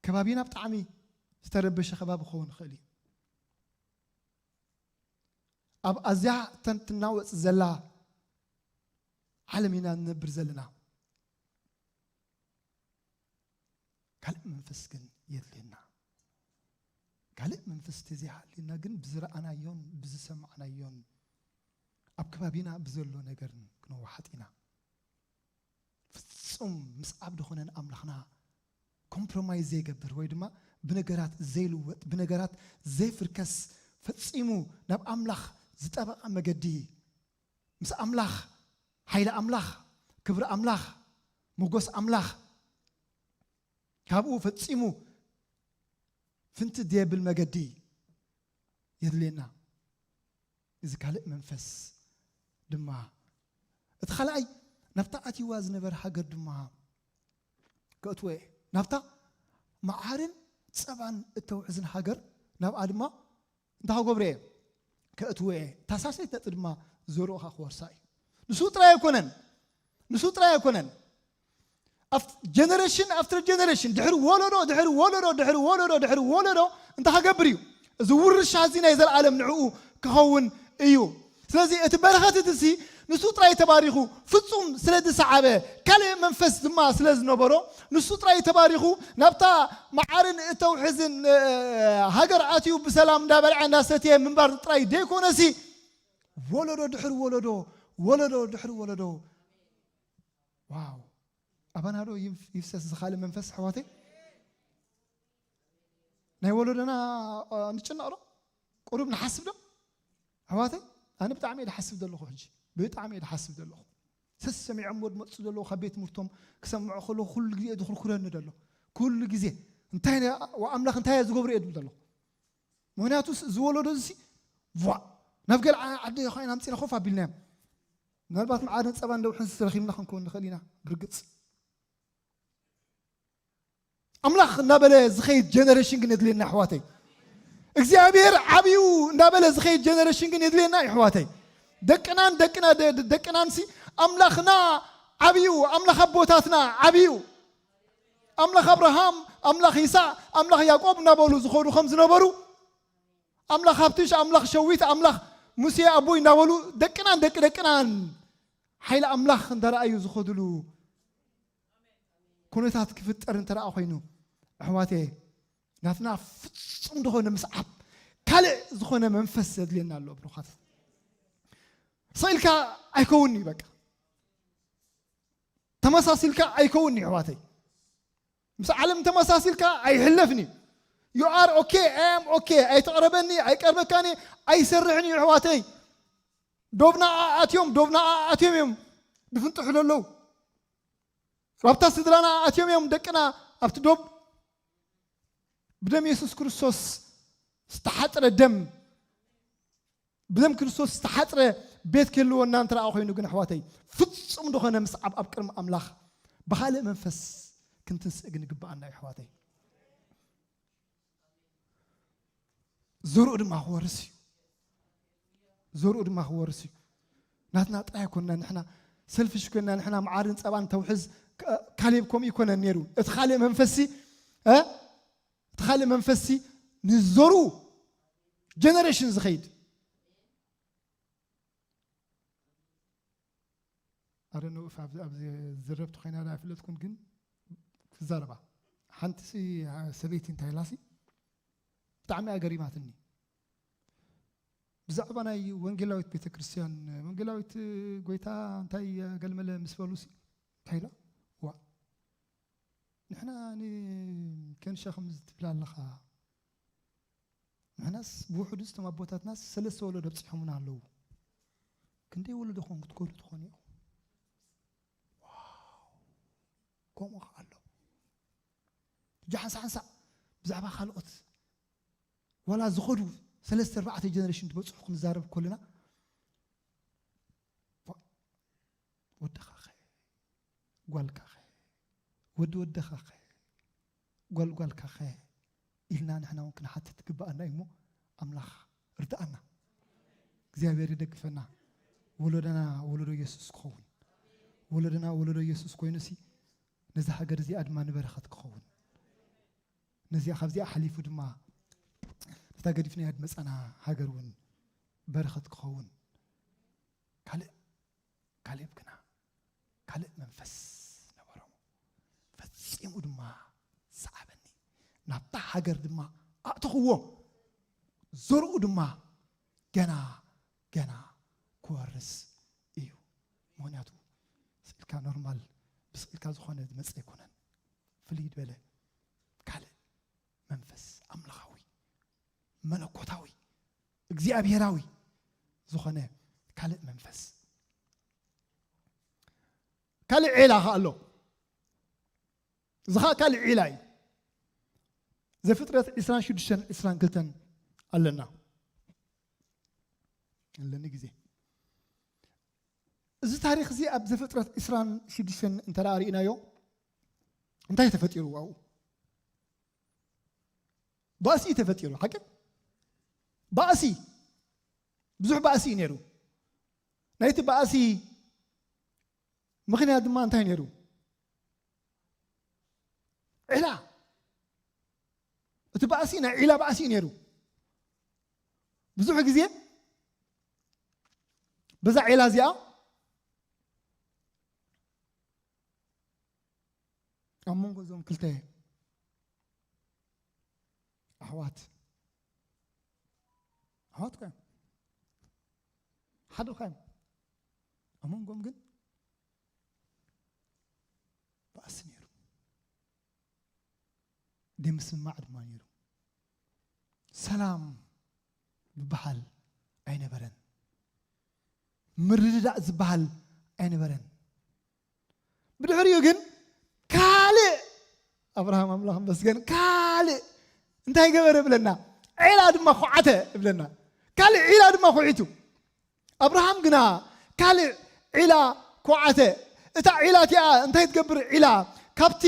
ከባቢና ብጣዕሚ ዝተረበሸ ከባቢ ክኸውን ይኽእል እዩ። ኣብ ኣዝያ ተን- ትናወጽ ዘላ ዓለም ኢና ንነብር ዘለና። ካልእ መንፈስ ግን የድልየና። ካልእ መንፈስ ተዘይሃልየና ግን ብዝረኣናዮን ብዝሰማዕናዮን ኣብ ከባቢና ብዘሎ ነገርን ክንወሓጥ ኢና። ፍጹም ምስዓብ ዝኾነን ኣምላኽና ኮምፕሮማይዝ ዘይገብር ወይ ድማ ብነገራት ዘይልወጥ፣ ብነገራት ዘይፍርከስ፣ ፈጺሙ ናብ ኣምላኽ ዝጠበቐ መገዲ፣ ምስ ኣምላኽ፣ ሓይሊ ኣምላኽ፣ ክብሪ ኣምላኽ፣ ሞጎስ ኣምላኽ ካብኡ ፈጺሙ ፍንቲ ዘየብል መገዲ የድልየና። እዚ ካልእ መንፈስ ድማ፣ እቲ ካልኣይ ናብታ ኣትይዋ ዝነበረ ሃገር ድማ ከእትዎ እየ። ናብታ መዓርን ጸባን እተውሕዝን ሃገር፣ ናብኣ ድማ እንታይ ክገብሮ እየ? ከእትዎ እየ። እታ ሳልሰይቲ ነጥቢ ድማ ዘርኡኻ ክወርሳ እዩ። ንሱ ጥራይ ኣይኮነን፣ ንሱ ጥራይ ኣይኮነን። ኣብቲ ጀነሬሽን ኣፍተር ጀነሬሽን፣ ድሕሪ ወለዶ ድሕሪ ወለዶ ድሕሪ ወለዶ ድሕሪ ወለዶ እንታይ ክገብር እዩ? እዚ ውርሻ እዚ ናይ ዘለኣለም ንዕኡ ክኸውን እዩ። ስለዚ እቲ በረኸት እቲ ሲ ንሱ ጥራይ ተባሪኹ፣ ፍጹም ስለ ዝሰዓበ፣ ካልእ መንፈስ ድማ ስለ ዝነበሮ፣ ንሱ ጥራይ ተባሪኹ፣ ናብታ መዓርን እተውሕዝን፣ እ፣ ሃገር ኣትዩ ብሰላም እንዳበልዐ እንዳሰትየ ምንባር ጥራይ ደይኮነሲ፣ ወለዶ ድሕሪ ወለዶ፣ ወለዶ ድሕሪ ወለዶ። ዋው! ኣባና ዶ ይፍ-፣ ይፍሰስ ዝኻለ መንፈስ፣ ኣሕዋተይ? ናይ ወለዶና፣ እ፣ ንጭነቕ ዶ? ቁሩብ ንሓስብ ዶ? ኣሕዋተይ፣ ኣነ ብጣዕሚ እየ ዝሓስብ ዘለኹ ሕጂ። ብጣዕሚ እየ ዝሓስብ ዘለኹ። ሰስ ሰሚዖም ወድ መጽኡ ዘለዉ ካብ ቤት ትምህርቶም ክሰምዖ ከለኹ ኩሉ ግዜ እየ ዝኹርኩረኒ ዘሎ። ኩሉ ግዜ፣ እንታይ እያ፣ ወ-፣ ኣምላኽ እንታይ እያ ዝገብሮ እየ ዝብል ዘለኹ። ምኽንያቱ ስ-፣ እዚ ወለዶ እዚ ሲ፣ ቧ፣ ናብ ገለ ዓ-፣ ዓዲ ኻይና ኣምጺና ኮፍ ኣቢልናዮም። ምናልባት መዓርን ጸባን ደውሕን ዝተረኺብና ክንከውን ንኽእል ኢና፣ ብርግጽ። ኣምላኽ እናበለ ዝኸይድ ጀነሬሽን ግን የድልየና፣ ኣሕዋተይ። እግዚኣብሔር ዓብዩ እናበለ ዝኸይድ ጀነሬሽን ግን የድልየና፣ ኣሕዋተይ። ደቅናን ደቅና፣ ደ-፣ ደ-፣ ደቅናን ሲ ኣምላኽና ዓብዩ፣ ኣምላኽ ኣቦታትና ዓብዩ። ኣምላኽ ኣብርሃም፣ ኣምላኽ ይስሐቅ፣ ኣምላኽ ያዕቆብ እናበሉ ዝኸዱ ከም ዝነበሩ፣ ኣምላኽ ሃብትሽ፣ ኣምላኽ ሸዊት፣ ኣምላኽ ሙሴ ኣቦይ እናበሉ ደቅናን ደቂ ደቅናን ሓይሊ ኣምላኽ እንዳረኣዩ ዝኸድሉ ኩነታት ክፍጠር እንተ ደኣ ኮይኑ፣ ኣሕዋተይ፣ ናትና ፍጹም ዝኾነ ምስዓብ፣ ካልእ ዝኾነ መንፈስ ዘድልየና ኣሎ፣ ብሩኻት። ስቕ ኢልካ ኣይከውን'ዩ፣ በቃ። ተመሳሲልካ ኣይከውን'ዩ፣ ኣሕዋተይ። ምስ ዓለም ተመሳሲልካ ኣይሕለፍን'ዩ። You are okay, I am okay. ኣይትቕረበኒ፣ ኣይቀርበካን፣ ኣይሰርሕን'ዩ፣ ኣሕዋተይ። ዶብና ኣትዮም፣ ዶብና ኣትዮም እዮም ዝፍንጥሑ ዘለዉ። ኣብታ ስድራና ኣትዮም እዮም ደቅና ኣብቲ ዶብ። ብደም የሱስ ክርስቶስ ዝተሓጽረ ደም፣ ብደም ክርስቶስ ዝተሓጽረ ቤት ክህልወና እንተ ደኣ ኮይኑ ግን፣ ኣሕዋተይ፣ ፍጹም ዝኾነ ምስዓብ ኣብ ቅድሚ ኣምላኽ ብኻልእ መንፈስ ክንትንስእ ግን ይግብኣና እዩ፣ ኣሕዋተይ። ዘርኡ ድማ ክወርስ እዩ። ዘርኡ ድማ ክወርስ እዩ። ናትና ጥራይ ኣይኮንና ንሕና፣ ሰልፊሽ ኮይንና ንሕና መዓርን ጸባን ተውሕዝ። ካ-፣ ካሌብ ከምኡ ኣይኮነን ነይሩ። እቲ ካልእ መንፈስሲ፣ እ? እቲ ካልእ መንፈስሲ ንዘርኡ ጀነሬሽን ዝኸይድ። ኣረ ነው እፍ ኣብ፣ ኣብ ዝረብቲ ኮይና ዶ ኣይፍለጥኩን፣ ግን ክዛረባ። ሓንቲ ሲ ሰበይቲ እንታይ ኢላሲ ብጣዕሚ ኣገሪማትኒ። ብዛዕባ ናይ ወንጌላዊት ቤተ ክርስቲያን፣ ወንጌላዊት ጎይታ እንታይ ኣገልመለ ምስ በሉሲ እንታይ ኢላ? ዋ፣ ንሕና ን-፣ ከንሻ ከምዚ ትብል ኣለኻ። ንሕናስ ብውሕዱ እቶም ኣቦታትናስ ሰለስተ ወለዶ ኣብጺሖምና ኣለዉ። ክንደይ ወለዶ ኾን ክትከዱ ትኾኑ ኢኹም? ዋው! ከምኡ ኸዓ ኣሎ። ሕጂ ሓንሳእ ሓንሳእ ብዛዕባ ካልኦት ዋላ ዝኸዱ ሰለስተ ኣርባዕተ ጀነሬሽን ዝበጽሑ ክንዛረብ ከለና፣ ዋ፣ ወድኻ ኸ? ጓልካ ኸ? ወዲ ወድኻ ኸ? ጓል ጓልካ ኸ? ኢልና ንሕና እውን ክንሓትት ትግብኣና እዩ እሞ፣ ኣምላኽ ርድኣና። እግዚኣብሔር ይደግፈና። ወለዶና ወለዶ የሱስ ክኸውን። ወለዶና ወለዶ የሱስ ኮይኑሲ፣ ነዛ ሃገር እዚኣ ድማ ንበረኸት ክኸውን። ነዚኣ፣ ካብዚኣ ሓሊፉ ድማ ነታ ገዲፍናያ ዝመጻና ሃገር እውን በረኸት ክኸውን። ካልእ፣ ካሌብ ግና ካልእ መንፈስ ነበሮ። ፈጺሙ ድማ ሰዓበኒ። ናብታ ሃገር ድማ ኣእተኽዎ። ዘርኡ ድማ ገና፣ ገና ክወርስ እዩ። ምኽንያቱ ስቕ ኢልካ ኖርማል፣ ብስቕ ኢልካ ዝኾነ ዝመጽእ ኣይኮነን። ፍልይ ዝበለ ካልእ መንፈስ ኣምላኻዊ፣ መለኮታዊ፣ እግዚኣብሄራዊ ዝኾነ ካልእ መንፈስ። ካልእ ዒላ ኸኣ ኣሎ። እዚ ኸኣ ካልእ ዒላ እዩ። ዘፍጥረት ዕስራን ሽዱሽተን ዕስራን ክልተን ኣለና። ኣለኒ ግዜ። እዚ ታሪኽ እዚ ኣብ ዘፍጥረት ዕስራን ሽዱሽተን እንተ ደኣ ርኢናዮ፣ እንታይ ተፈጢሩ ኣብኡ? ባእሲ እዩ ተፈጢሩ፣ ሓቂ? ባእሲ፣ ብዙሕ ባእሲ እዩ ነይሩ። ናይቲ ባእሲ ምኽንያት ድማ እንታይ ነይሩ? ዒላ። እቲ ባእሲ ናይ ዒላ ባእሲ እዩ ነይሩ። ብዙሕ ግዜ በዛ ዒላ እዚኣ ኣብ መንጎ እዞም ክልተ ኣሕዋት፣ ኣሕዋት እኳ እዮም፣ ሓደ እኳ እዮም፣ ኣብ መንጎም ግን ባእሲ ነይሩ። ደምስማዕ ድማ ነይሩ። ሰላም ዝበሃል ኣይነበረን። ምርድዳእ ዝበሃል ኣይነበረን። ብድሕሪኡ ግን ካልእ፣ ኣብርሃም ኣምላኽ መስገን፣ ካልእ እንታይ ገበረ ብለና? ዒላ ድማ ኹዓተ ብለና። ካልእ ዒላ ድማ ኹዒቱ። ኣብርሃም ግና ካልእ ዒላ ኳዓተ። እታ ዒላ እቲኣ እንታይ ትገብር ዒላ? ካብቲ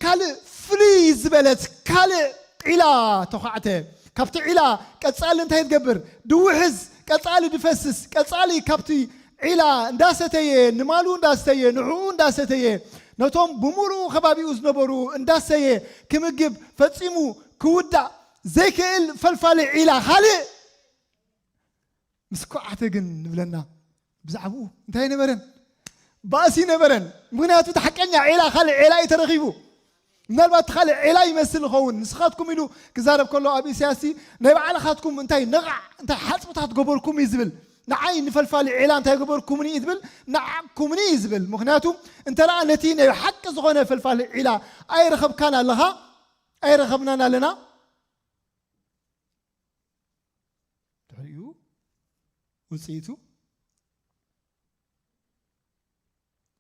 ካልእ ፍልይ ዝበለት ካልእ ዒላ ተዃዕተ። ካብቲ ዒላ ቀጻሊ እንታይ ትገብር? ድውሕዝ፣ ቀጻሊ ድፈስስ፣ ቀጻሊ ካብቲ ዒላ እንዳሰተየ፣ ንማሉ እንዳስተየ፣ ንዕኡ እንዳሰተየ፣ ነቶም ብምሉኡ ከባቢኡ ዝነበሩ እንዳሰየ ክምግብ ፈጺሙ ክውዳእ ዘይክእል ፈልፋሊ ዒላ ካልእ ምስ ኳዓተ ግን ንብለና ብዛዕባኡ እንታይ ነበረን? ባእሲ ነበረን። ምኽንያቱ እቲ ሓቀኛ ዒላ ካልእ ዒላ እዩ ተረኺቡ። ምናልባት እቲ ካልእ ዒላ ይመስል ይኸውን። ንስኻትኩም ኢሉ ክዛረብ ከሎ ኣብ ኢሳያስ ናይ ባዕልኻትኩም እንታይ ነቓዕ፣ እንታይ ሓጽብታት ገበርኩም እዩ ዝብል። ንዓይ ንፈልፋሊ ዒላ እንታይ ገበርኩምኒ እዩ ዝብል፣ ንዓኩምኒ እዩ ዝብል። ምኽንያቱ እንተ ደኣ ነቲ ናይ ሓቂ ዝኾነ ፈልፋሊ ዒላ ኣይረኸብካን ኣለኻ፣ ኣይረኸብናን ኣለና። ድሕሪኡ ውጽኢቱ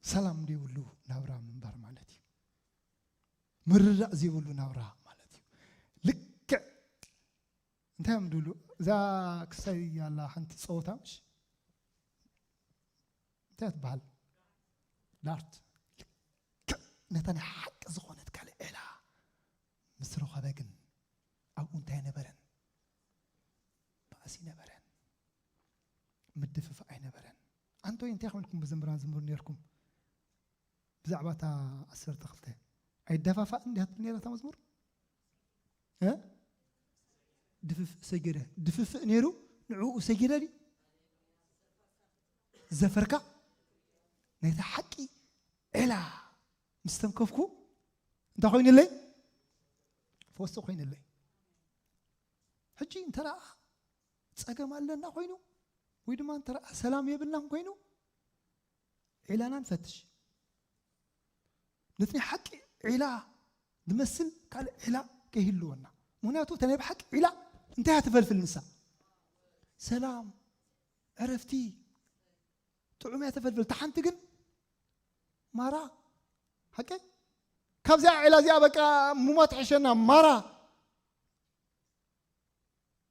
ሰላም ዘይብሉ ናብራ ምንባር ማለት እዩ። ምርዳእ ዘይብሉ ናብራ ማለት እዩ። ልክዕ እንታይ እዮም ድብሉ? እዛ ክሳይ ያላ ሓንቲ ጸወታ ምሽ? እንታይ ትበሃል? ዳርት። ልክዕ ነታ ናይ ሓቂ ዝኾነት ካልእ ዒላ ምስ ረኸበ ግን ኣብኡ እንታይ ነበረን? ባእሲ ነበረን። ምድፍፋእ ኣይነበረን። ኣንቶይ እንታይ ኮይንኩም ብዘምራን ዝምሩ ነርኩም? ብዛዕባ እታ ዓሰርተ ክልተ ኣይደፋፋእን እንዲያ ትብል ነይራ እታ መዝሙር? እ? ድፍፍእ ሰጊደ። ድፍፍእ ነይሩ ንዕኡ ሰጊደ ድዩ? ዘፈርካ ናይታ ሓቂ ዒላ ምስ ተንከፍኩ እንታይ ኮይኑለይ? ፈውሲ ኮይኑለይ። ሕጂ እንተ ደኣ ጸገም ኣለና ኮይኑ ወይ ድማ እንተ ደኣ ሰላም የብልናን ኮይኑ ዒላና ንፈትሽ። ነቲ ናይ ሓቂ ዒላ ዝመስል ካልእ ዒላ ከይህልወና። ምኽንያቱ እታ ናይ ብሓቂ ዒላ እንታይ እያ ትፈልፍል ንሳ? ሰላም፣ ዕረፍቲ፣ ጥዑም እያ ተፈልፍል። እታ ሓንቲ ግን ማራ፣ ሓቂ? ካብዚኣ ዒላ እዚኣ በቃ ሙማ ትሕሸና ማራ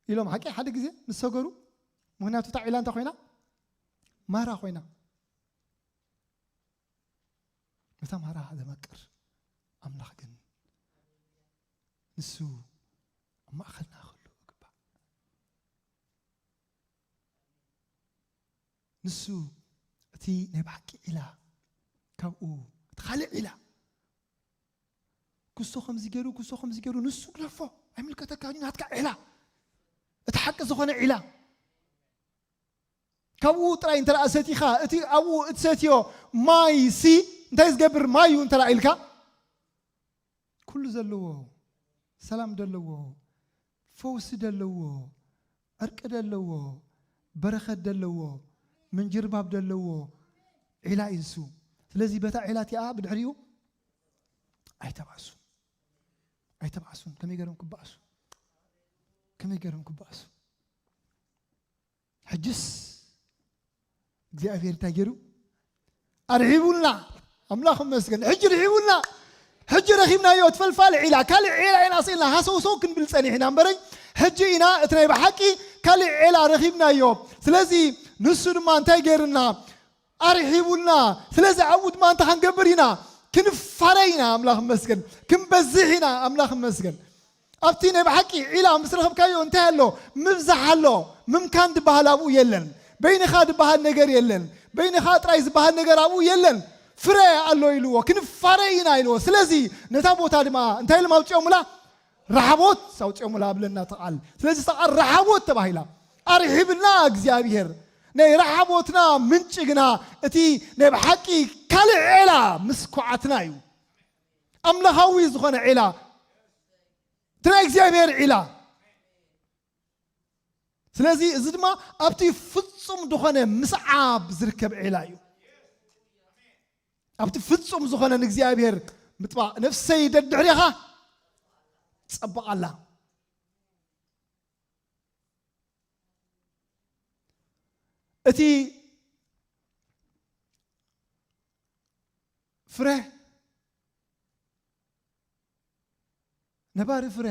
ኢሎም ሓቂ ሓደ ግዜ ምስ ሰገሩ። ምኽንያቱ እታ ዒላ እንታይ ኮይና? ማራ ኮይና። ነታ ማራ ዘመቅር ኣምላኽ ግን ንሱ ኣብ ማእከልና ክህሉ ይግባእ። ንሱ እቲ ናይ ብሓቂ ዒላ ካብኡ እቲ ካልእ ዒላ ክሶ ከምዚ ገይሩ፣ ክሶ ከምዚ ገይሩ፣ ንሱ ግደፎ፣ ኣይምልከተካን እዩ፣ ናትካ ዒላ። እቲ ሓቂ ዝኾነ ዒላ። ካብኡ ጥራይ እንተ ደኣ ሰቲኻ፣ እቲ ኣብኡ እትሰትዮ ማይ ሲ እንታይ ዝገብር ማይ እዩ እንተ ደኣ ኢልካ? ኩሉ ዘለዎ፣ ሰላም ደለዎ፣ ፈውሲ ደለዎ፣ ዕርቂ ደለዎ፣ በረኸት ደለዎ፣ ምንጅርባብ ደለዎ ዒላ እዩ ንሱ። ስለዚ በታ ዒላ እቲኣ ብድሕሪኡ ኣይተባእሱን። ኣይተባእሱን። ከመይ ገይሮም ክበኣሱ? ከመይ ገይሮም ክበኣሱ? ሕጅስ እግዚኣብሔር እንታይ ገይሩ? ኣርሒቡልና። ኣምላኽ ይመስገን። ሕጂ ርሒቡልና። ሕጂ ረኺብናዮ፣ ትፈልፋል ዒላ። ካልእ ዒላ ኢና ስኢልና ሃሰውሰው ክንብል ጸኒሕና እምበረይ፣ ሕጂ ኢና እቲ ናይ ብሓቂ ካልእ ዒላ ረኺብናዮ። ስለዚ ንሱ ድማ እንታይ ገይሩና? ኣርሒቡልና። ስለዚ ኣብኡ ድማ እንታይ ክንገብር ኢና? ክንፋረ ኢና። ኣምላኽ ይመስገን። ክንበዝሕ ኢና። ኣምላኽ ይመስገን። ኣብቲ ናይ ብሓቂ ዒላ ምስ ረኸብካዮ እንታይ ኣሎ? ምብዛሕ ኣሎ። ምምካን ዝበሃል ኣብኡ የለን። በይንኻ ዝበሃል ነገር የለን። በይንኻ ጥራይ ዝበሃል ነገር ኣብኡ የለን። ፍረ ኣሎ ኢልዎ። ክንፋረ ኢና ኢልዎ። ስለዚ ነታ ቦታ ድማ እንታይ ኢሎም ኣውፂኦምላ? ረሓቦት ኣውፂኦምላ ኣብለና እቲ ቃል። ስለዚ እታ ቃል ረሓቦት ተባሂላ። ኣርሒብልና እግዚኣብሔር። ናይ ረሓቦትና ምንጪ ግና እቲ ናይ ብሓቂ ካልእ ዒላ ምስ ኩዓትና እዩ። ኣምላኻዊ ዝኾነ ዒላ፣ እቲ ናይ እግዚኣብሔር ዒላ። ስለዚ እዚ ድማ ኣብቲ ፍጹም ዝኾነ ምስዓብ ዝርከብ ዒላ እዩ። ኣብቲ ፍጹም ዝኾነ ንእግዚኣብሔር ምጥባቕ፣ ነፍሰይ ደድሕሬኻ ጸብቓላ። እቲ ፍረ፣ ነባሪ ፍረ፣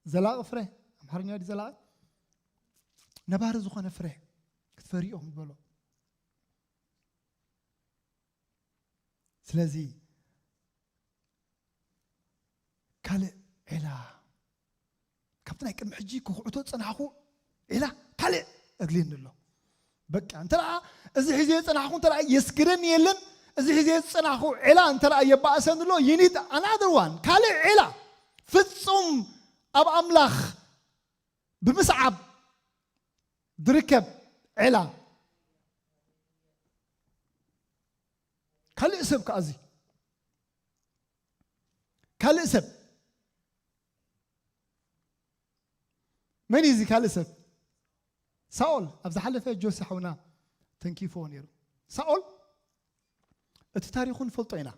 ዘላቒ ፍረ፣ ኣምሓርኛ ድዩ ዘላቒ? ነባሪ ዝኾነ ፍረ ክትፈሪ ኢኹም ዝበሎ። ስለዚ ካልእ ዒላ፣ ካብቲ ናይ ቅድሚ ሕጂ ክኹዕቶ ዝጸናሕኩ ዒላ ካልእ ኣድልየኒ ኣሎ። በቃ፣ እንተ ደኣ እዚ ሒዘዮ ዝጸናሕኩ እንተ ደኣ የስግረኒ የለን፣ እዚ ሒዘዮ ዝጸናሕኩ ዒላ እንተ ደኣ የባእሰኒ ኣሎ፣ you need another one፣ ካልእ ዒላ፣ ፍጹም ኣብ ኣምላኽ ብምስዓብ ዝርከብ ዒላ። ካልእ ሰብ ከኣ እዚ፣ ካልእ ሰብ፣ መን እዩ እዚ ካልእ ሰብ? ሳኦል። ኣብ ዝሓለፈ ጆሲ ሓውና ተንኪፍዎ ነይሩ። ሳኦል፣ እቲ ታሪኹ ንፈልጦ ኢና።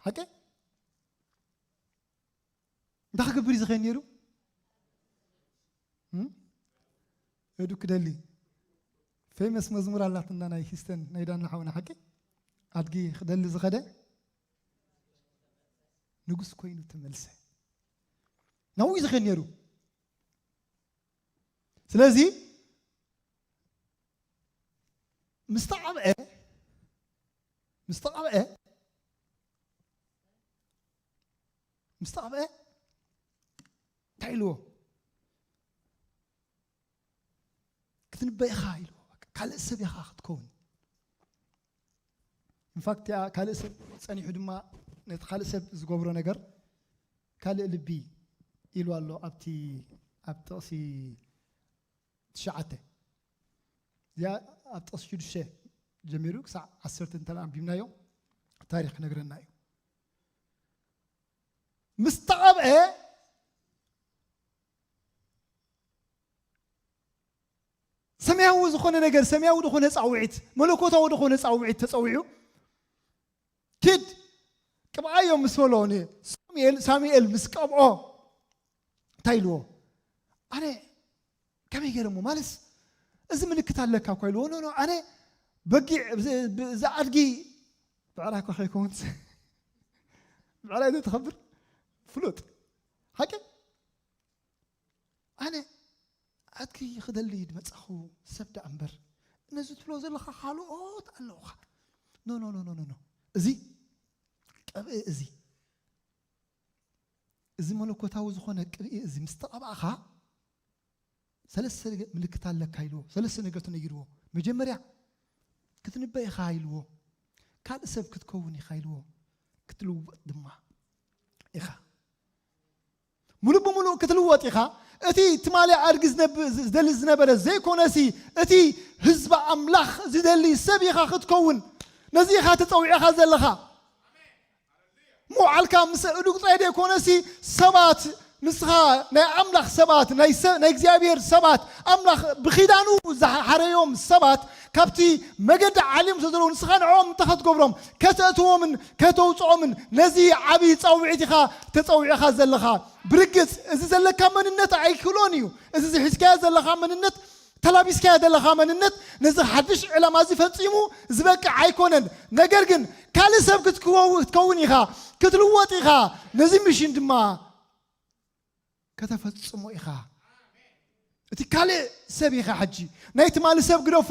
ሓቂ? እንታይ ክገብር እዩ ዝኸይድ ነይሩ? እም? እዱ ክደሊ። ፌመስ መዝሙር ኣላትና ናይ ሂስተን፣ ናይ ዳና ሓውና፣ ሓቂ? ኣድጊ ክደሊ ዝኸደ ንጉስ ኮይኑ ተመልሰ። ናብኡ እዩ ዝኸይድ ነይሩ። ስለዚ ምስ ተቐብአ፣ ምስ ተቐብአ፣ ምስ ተቐብአ እንታይ ኢልዎ? ክትንበ ኢኻ ኢልዎ። ካልእ ሰብ ኢኻ ክትከውን። ኢንፋክት፣ ያ ካልእ ሰብ ጸኒሑ ድማ ነቲ ካልእ ሰብ ዝገብሮ ነገር ካልእ ልቢ ኢሉ ኣሎ። ኣብቲ፣ ኣብ ጥቕሲ ትሽዓተ፣ እዚኣ ኣብ ጥቕሲ ሽዱሽተ ጀሚሩ ክሳዕ ዓሰርተ እንተ ደኣ ኣንቢብናዮ፣ ታሪኽ ክነግረና እዩ። ምስ ተቐብአ፣ ሰማያዊ ዝኾነ ነገር፣ ሰማያዊ ዝኾነ ጻውዒት፣ መለኮታዊ ዝኾነ ጻውዒት ተጸዊዑ፣ ኪድ ቅብኣዮ ምስ በሎ፣ ንሳሙኤል፣ ሳሙኤል ምስ ቀብኦ፣ እንታይ ኢልዎ? ኣነ ከመይ ገይረ እሞ፣ ማለትስ እዚ ምልክት ኣለካ እኳ ኢልዎ። ኖ፣ ኖ፣ ኣነ በጊዕ፣ እዚ፣ እዚ ኣድጊ ብዕራይ እኳ ከይከውንስ፣ ብዕራይ ዶ ትኸብር? ፍሉጥ። ሓቂ? ኣነ ኣድጊ ክደሊ ድመጻኹ ሰብ ደኣ እምበር፣ ነዚ ትብሎ ዘለኻ ካልኦት ኣለውኻ። ኖ፣ ኖ፣ ኖ፣ ኖ፣ ኖ፣ ኖ። እዚ ቅብኢ፣ እዚ፣ እዚ መለኮታዊ ዝኾነ ቅብኢ እዚ ምስ ተቐባእኻ፣ ሰለስተ ነገ-፣ ምልክት ኣለካ ኢልዎ። ሰለስተ ነገር ተነጊርዎ። መጀመርያ ክትንበ ኢኻ ኢልዎ። ካልእ ሰብ ክትከውን ኢኻ ኢልዎ። ክትልወጥ ድማ ኢኻ። ሙሉእ ብሙሉእ ክትልወጥ ኢኻ። እቲ ትማሊ ኣድጊ ዝነብ-፣ ዝደሊ ዝነበረ ዘይኮነሲ፣ እቲ ህዝቢ ኣምላኽ ዝደሊ ሰብ ኢኻ ክትከውን። ነዚ ኢኻ ተጸዊዕኻ ዘለኻ። ምውዓልካ ምስ እዱግ ጥራይ ዘይኮነሲ፣ ሰባት፣ ንስኻ ናይ ኣምላኽ ሰባት፣ ናይ ሰ-፣ ናይ እግዚኣብሔር ሰባት፣ ኣምላኽ ብኺዳኑ ዝሓረዮም ሰባት፣ ካብቲ መገዲ ዓልዮም ስለ ዘለዉ፣ ንስኻ ንዕኦም እንታይ ክትገብሮም? ከተእትዎምን ከተውፅኦምን፣ ነዚ ዓብዪ ጻውዒት ኢኻ ተጸዊዕኻ ዘለኻ። ብርግጽ፣ እዚ ዘለካ መንነት ኣይክእሎን እዩ። እዚ ዝሒዝካዮ ዘለኻ መንነት፣ ተላቢስካዮ ዘለኻ መንነት፣ ነዚ ሓድሽ ዕላማ እዚ ፈጺሙ ዝበቅዕ ኣይኮነን። ነገር ግን፣ ካልእ ሰብ ክትክወው-፣ ክትከውን ኢኻ፣ ክትልወጥ ኢኻ። ነዚ ሚሽን ድማ ከተፈጽሞ ኢኻ። እቲ ካልእ ሰብ ኢኻ ሕጂ። ናይ ትማሊ ሰብ ግደፎ።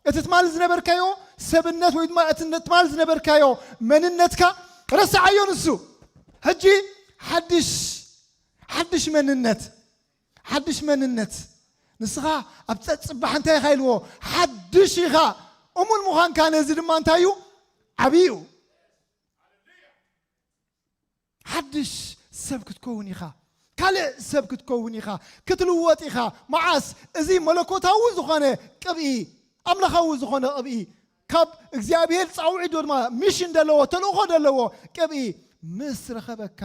እቲ ትማሊ ዝነበርካዮ ሰብነት ወይ ድማ እቲ ትማሊ ዝነበርካዮ መንነትካ ረስዓዮ ንሱ። ሕጂ ሓድሽ፣ ሓድሽ መንነት፣ ሓድሽ መንነት። ንስኻ ኣብ ጸጽባሕ እንታይ ኢኻ ኢልዎ? ሓድሽ ኢኻ። እሙን ምዃንካ ነዚ ድማ እንታይ እዩ? ዓብዪ እዩ። ሓድሽ ሰብ ክትከውን ኢኻ። ካልእ ሰብ ክትከውን ኢኻ፣ ክትልወጥ ኢኻ። መዓስ? እዚ መለኮታዊ ዝኾነ ቅብኢ፣ ኣምላኻዊ ዝኾነ ቅብኢ፣ ካብ እግዚኣብሔር ጻውዒት ድማ ሚሽን ዘለዎ፣ ተልእኾ ዘለዎ ቅብኢ ምስ ረኸበካ፣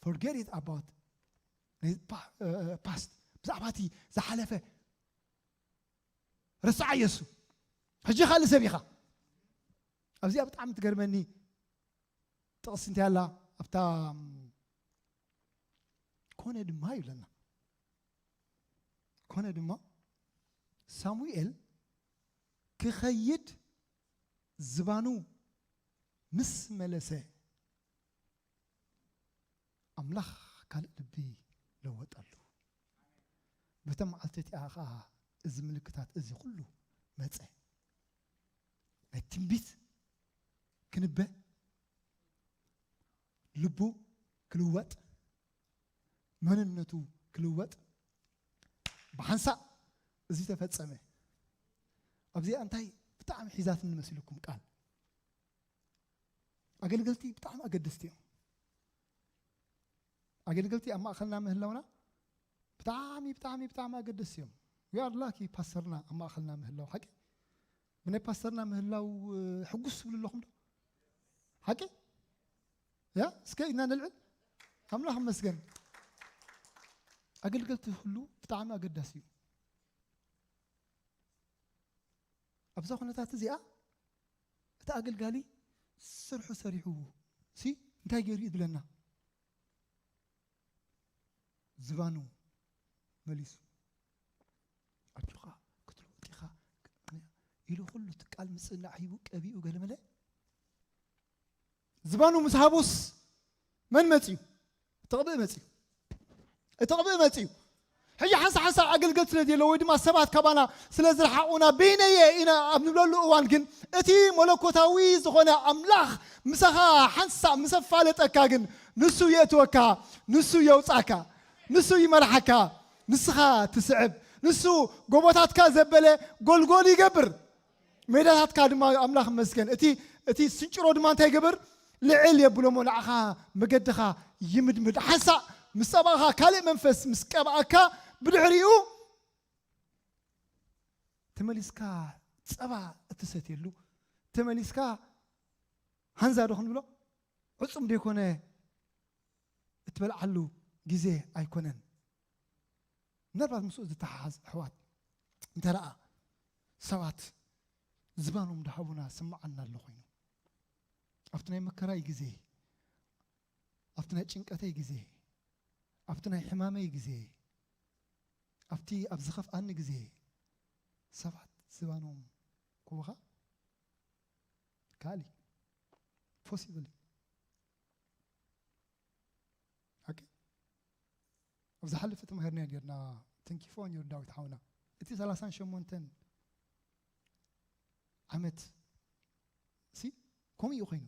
forget it about past። ብዛዕባ እቲ ዝሓለፈ ረስዓ የሱ። ሕጂ ካልእ ሰብ ኢኻ። ኣብዚኣ ብጣዕሚ ትገርመኒ ጥቕሲ እንታይ ኣላ ኣብታ ኮነ ድማ ይብለና። ኮነ ድማ ሳሙኤል ክኸይድ ዝባኑ ምስ መለሰ ኣምላኽ ካልእ ልቢ ለወጠሉ። በታ መዓልቲ እቲኣ ኸዓ እዚ ምልክታት እዚ ኩሉ መጸ። ናይ ትንቢት ክንበ፣ ልቡ ክልወጥ፣ መንነቱ ክልወጥ፣ ብሓንሳእ እዚ ተፈጸመ። ኣብዚኣ እንታይ ብጣዕሚ ሒዛትኒ መሲልኩም ቃል? ኣገልገልቲ ብጣዕሚ ኣገደስቲ እዮም። ኣገልገልቲ ኣብ ማእኸልና ምህላውና ብጣዕሚ፣ ብጣዕሚ፣ ብጣዕሚ ኣገደስቲ እዮም። We are lucky ፓስተርና ኣብ ማእኸልና ምህላው። ሓቂ? ብናይ ፓስተርና ምህላው፣ እ፣ ሕጉስ ትብሉ ኣለኹም ዶ? ሓቂ? ያ? እስከ ኢና ነልዕል። ኣምላኽ ይመስገን። ኣገልገልቲ ሁሉ ብጣዕሚ ኣገዳሲ እዩ። ኣብዛ ኩነታት እዚኣ እቲ ኣገልጋሊ ስርሑ ሰሪሑ ሲ እንታይ ገይሩ እዩ ዝብለና? ዝባኑ መሊሱ። ኣጆኻ ክትልወጥ ኢኻ ኢሉ ኩሉ እቲ ቃል ምጽንናዕ ሂቡ ቀቢኡ ገለመለ። ዝባኑ ምስ ሃቡስ መን መጺኡ? እቲ ቅብእ መጺኡ። እቲ ቅብእ መጺኡ። ሕጂ ሓንሳ ሓንሳ ኣገልገልቲ ስለ ዘየሎ ወይ ድማ ሰባት ካባና ስለ ዝረሓቑና በይነየ ኢና ኣብ ንብለሉ እዋን ግን እቲ መለኮታዊ ዝኾነ ኣምላኽ ምሳኻ ሓንሳ ምስ ኣፋለጠካ ግን ንሱ የእትወካ፣ ንሱ የውጻካ፣ ንሱ ይመርሓካ፣ ንስኻ ትስዕብ። ንሱ ጎቦታትካ ዘበለ ጎልጎል ይገብር። ሜዳታትካ ድማ ኣምላኽ ይመስገን። እቲ፣ እቲ ስንጭሮ ድማ እንታይ ይገብር? ልዕል የብሎ እሞ ንዓኻ መገድኻ ይምድምድ። ሓንሳእ ምስ ጸባእኻ ካልእ መንፈስ ምስ ቀብኣካ ብድሕሪኡ ተመሊስካ ጸባ እትሰትየሉ፣ ተመሊስካ ሃንዛ ዶ ክንብሎ ዕጹም ዘይኮነ እትበልዓሉ ግዜ ኣይኮነን። ምናልባት ምስኡ ዝተሓሓዝ ኣሕዋት እንተ ደኣ ሰባት ዝባኖም እንዳሃቡና ስምዓና ኣሎ ኮይኑ፣ ኣብቲ ናይ መከራይ ግዜ፣ ኣብቲ ናይ ጭንቀተይ ግዜ፣ ኣብቲ ናይ ሕማመይ ግዜ፣ ኣብቲ ኣብ ዝኸፍኣኒ ግዜ ሰባት ዝባኖም ክህቡኻ ይከኣል እዩ። ፖሲብል እዩ። ሓቂ? ኣብ ዝሓለፈ ተማሂርናዮ ኔርና፣ ተንኪፎ ኔሩ ዳዊት ሓውና። እቲ ሰላሳን ሸሞንተን ዓመት ሲ ከምኡ እዩ ኮይኑ።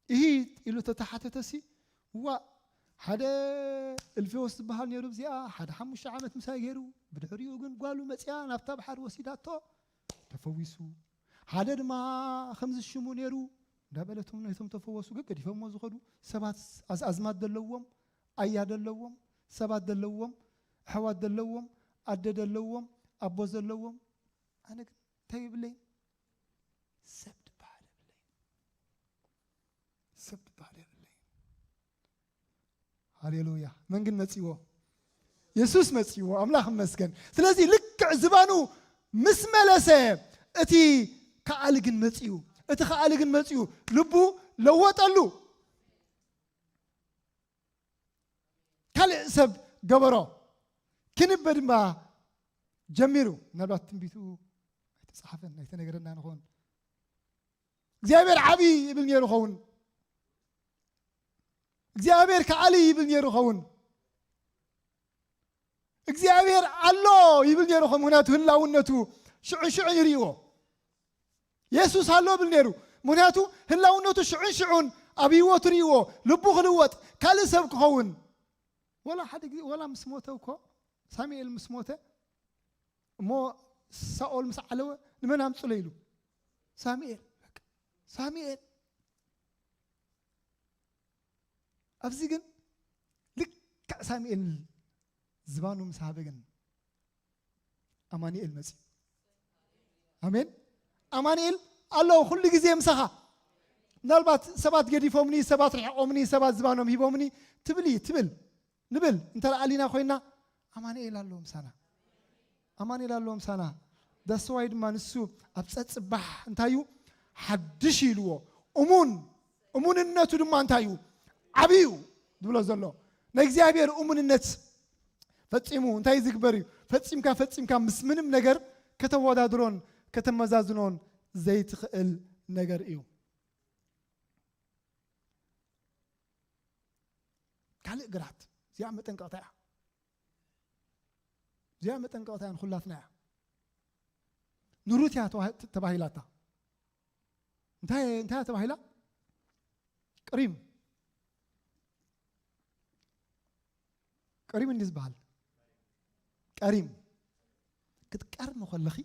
እሂ ኢሉ ተተሓተተ ሲ፣ ዋእ፣ ሓደ እልፌዎስ ዝበሃል ኔሩ ኣብዚኣ፣ ሓደ ሓሙሽተ ዓመት ምሳይ ገይሩ፣ ብድሕሪኡ ግን ጓሉ መጺኣ ናብታ ባሕሪ ወሲዳቶ፣ ተፈዊሱ። ሓደ ድማ ከምዚ ሽሙ ኔሩ እንዳበለቶም ነቶም ተፈወሱ ገገዲፎሞ ዝኸዱ ሰባት፣ ኣዝ-፣ ኣዝማድ ዘለዎም፣ ኣያ ዘለዎም፣ ሰባት ዘለዎም፣ ኣሕዋት ዘለዎም፣ ኣደ ዘለዎም፣ ኣቦ ዘለዎም። ኣነ ግን እንታይ የብለይን? ሰብ ዝበሃል የብለይን። ሰብ ዝበሃል የብለይን። ሃሌሉያ። መን ግን መጺዎ? የሱስ መጺዎ። ኣምላኽ ይመስገን። ስለዚ ልክዕ ዝባኑ ምስ መለሰ፣ እቲ ከኣሊ ግን መጺኡ። እቲ ከኣሊ ግን መጺኡ። ልቡ ለወጠሉ። ካልእ ሰብ ገበሮ። ክንበ ድማ ጀሚሩ። ምናልባት ትንቢቱ ኣይተጻሓፈን፣ ኣይተነገረና ንኸውን። እግዚኣብሔር ዓብዪ ይብል ነይሩ ኸውን። እግዚኣብሔር ከኣሊ ይብል ነይሩ ኸውን። እግዚኣብሔር ኣሎ ይብል ነይሩ ኸውን። ምኽንያቱ ህላውነቱ ሽዑን ሽዑን ይርእይዎ። የሱስ ኣሎ ይብል ነይሩ። ምኽንያቱ ህላውነቱ ሽዑን ሽዑን ኣብ ህይወቱ ርእይዎ፣ ልቡ ክልወጥ፣ ካልእ ሰብ ክኸውን። ወላ ሓደ ግዜ፣ ወላ ምስ ሞተ እኮ፣ ሳሙኤል ምስ ሞተ፣ እሞ ሳኦል ምስ ዓለወ፣ "ንመን ኣምጽሎ?" ኢሉ። "ሳሙኤል፣ በቃ፣ ሳሙኤል፣ ኣብዚ ግን ልክዕ ሳሙኤል ዝባኑ ምስ ሃበ ግን ኣማኑኤል መጺኡ። ኣሜን። ኣማኑኤል ኣሎ ኩሉ ግዜ ምሳኻ። ምናልባት ሰባት ገዲፎምኒ፣ ሰባት ርሕቆምኒ፣ ሰባት ዝባኖም ሂቦምኒ ትብል እዩ፣ ትብል፣ ንብል እንተ ደኣ ኣሊና ኮይና ኣማኑኤል ኣሎ ምሳና። ኣማኑኤል ኣሎ ምሳና። ዳስዋይ ድማ ንሱ ኣብ ጸጽባሕ እንታይ እዩ ሓድሽ ኢልዎ። እሙን፣ እሙንነቱ ድማ እንታይ እዩ ዓብዩ ዝብሎ ዘሎ። ናይ እግዚኣብሔር እሙንነት ፈጺሙ እንታይ ዝግበር እዩ? ፈጺምካ፣ ፈጺምካ ምስ ምንም ነገር ከተወዳድሮን ከተመዛዝኖን ዘይትኽእል ነገር እዩ። ካልእ ግራት፣ እዚኣ መጠንቀቕታ እያ። እዚኣ መጠንቀቕታ እያ ንኹላትና እያ። ንሩት እያ ተባሂ-፣ ተባሂላታ። እንታይ፣ እንታይ እያ ተባሂላ? ቅሪም። ቅሪም እንዲ ዝበሃል። ቀሪም። ክትቀርሚ ከለኺ፣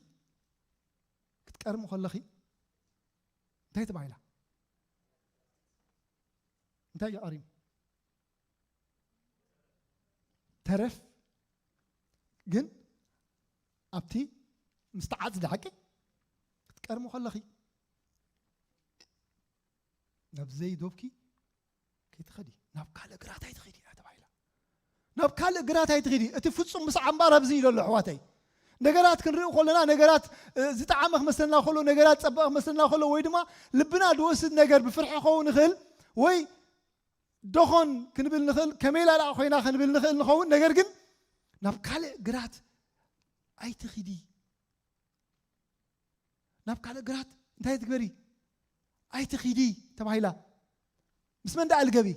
ክትቀርሚ ከለኺ እንታይ ተባሂላ? እንታይ እዩ ቀሪም? ተረፍ ግን ኣብቲ ምስ ተዓጽደ ሓቂ ክትቀርሚ ከለኺ ናብ ዘይዶብኪ ከይትኸዲ፣ ናብ ካልእ ግራት ኣይትኸዲ እያ ተባሂላ። ናብ ካልእ ግራት ኣይትኸዲ። እቲ ፍጹም ምስዓብ እምበኣር ኣብዚ እዩ ዘሎ ኣሕዋተይ። ነገራት ክንርኢ ከለና፣ ነገራት፣ እ፣ ዝጠዓመ ክመስለና ከሎ፣ ነገራት ጸበቐ ክመስለና ከሎ፣ ወይ ድማ ልብና ዝወስድ ነገር ብፍርሒ ክኸውን ይኽእል፣ ወይ ደኾን ክንብል ንኽእል፣ ከመይ ኢላ ደኣ ኮይና ክንብል ንኽእል ንኸውን። ነገር ግን ናብ ካልእ ግራት ኣይትኺዲ። ናብ ካልእ ግራት እንታይ ትግበሪ? ኣይትኺዲ ተባሂላ። ምስ መን ደኣ ልገቢ?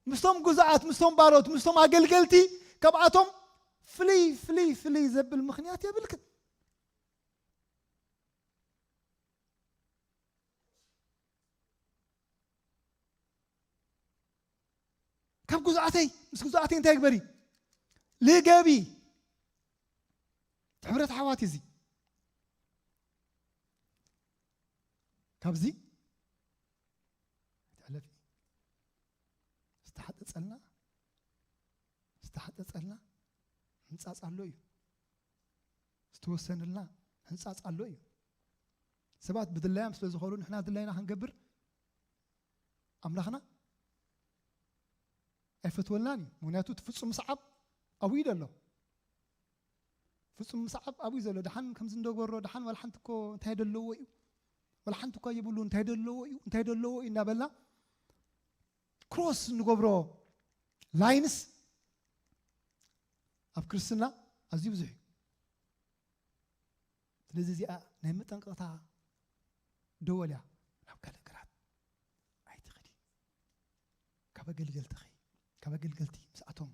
ምስቶም ግዙኣት፣ ምስቶም ባሮት፣ ምስቶም ኣገልገልቲ፣ ካብኣቶም ፍልይ፣ ፍልይ፣ ፍልይ ዘብል ምኽንያት የብልክን። ካብ ግዙኣተይ፣ ምስ ግዙኣተይ እንታይ ግበሪ? ልገቢ። እቲ ሕብረት ኣሕዋት እዚ። ካብዚ ኣይትሕለፊ። ዝተሓጠጸልና፣ ዝተሓጠጸልና ሕንጻጽ ኣሎ እዩ። ዝተወሰነልና ሕንጻጽ ኣሎ እዩ። ሰባት ብድላዮም ስለ ዝኾኑ ንሕና ድላይና ክንገብር ኣምላኽና ኣይፈትወልናን እዩ። ምኽንያቱ እቲ ፍጹም ምስዓብ ኣብኡ እዩ ዘሎ። ፍጹም ምስዓብ ኣብኡ እዩ ዘሎ። ደሓን ከምዚ እንደገበሮ፣ ደሓን ዋላ ሓንቲ እኮ እንታይ ደለዎ እዩ? ዋላ ሓንቲ እኳ የብሉ፣ እንታይ ደለዎ እዩ? እንታይ ደለዎ እዩ? እናበልና ክሮስ እንገብሮ ላይንስ ኣብ ክርስትና ኣዝዩ ብዙሕ እዩ። ስለዚ እዚኣ ናይ መጠንቀቕታ ደወል እያ። ናብ ካልእ ግራት ኣይትኸዲ። ካብ ኣገልገልትኺ፣ ካብ ኣገልገልቲ ምስኣቶም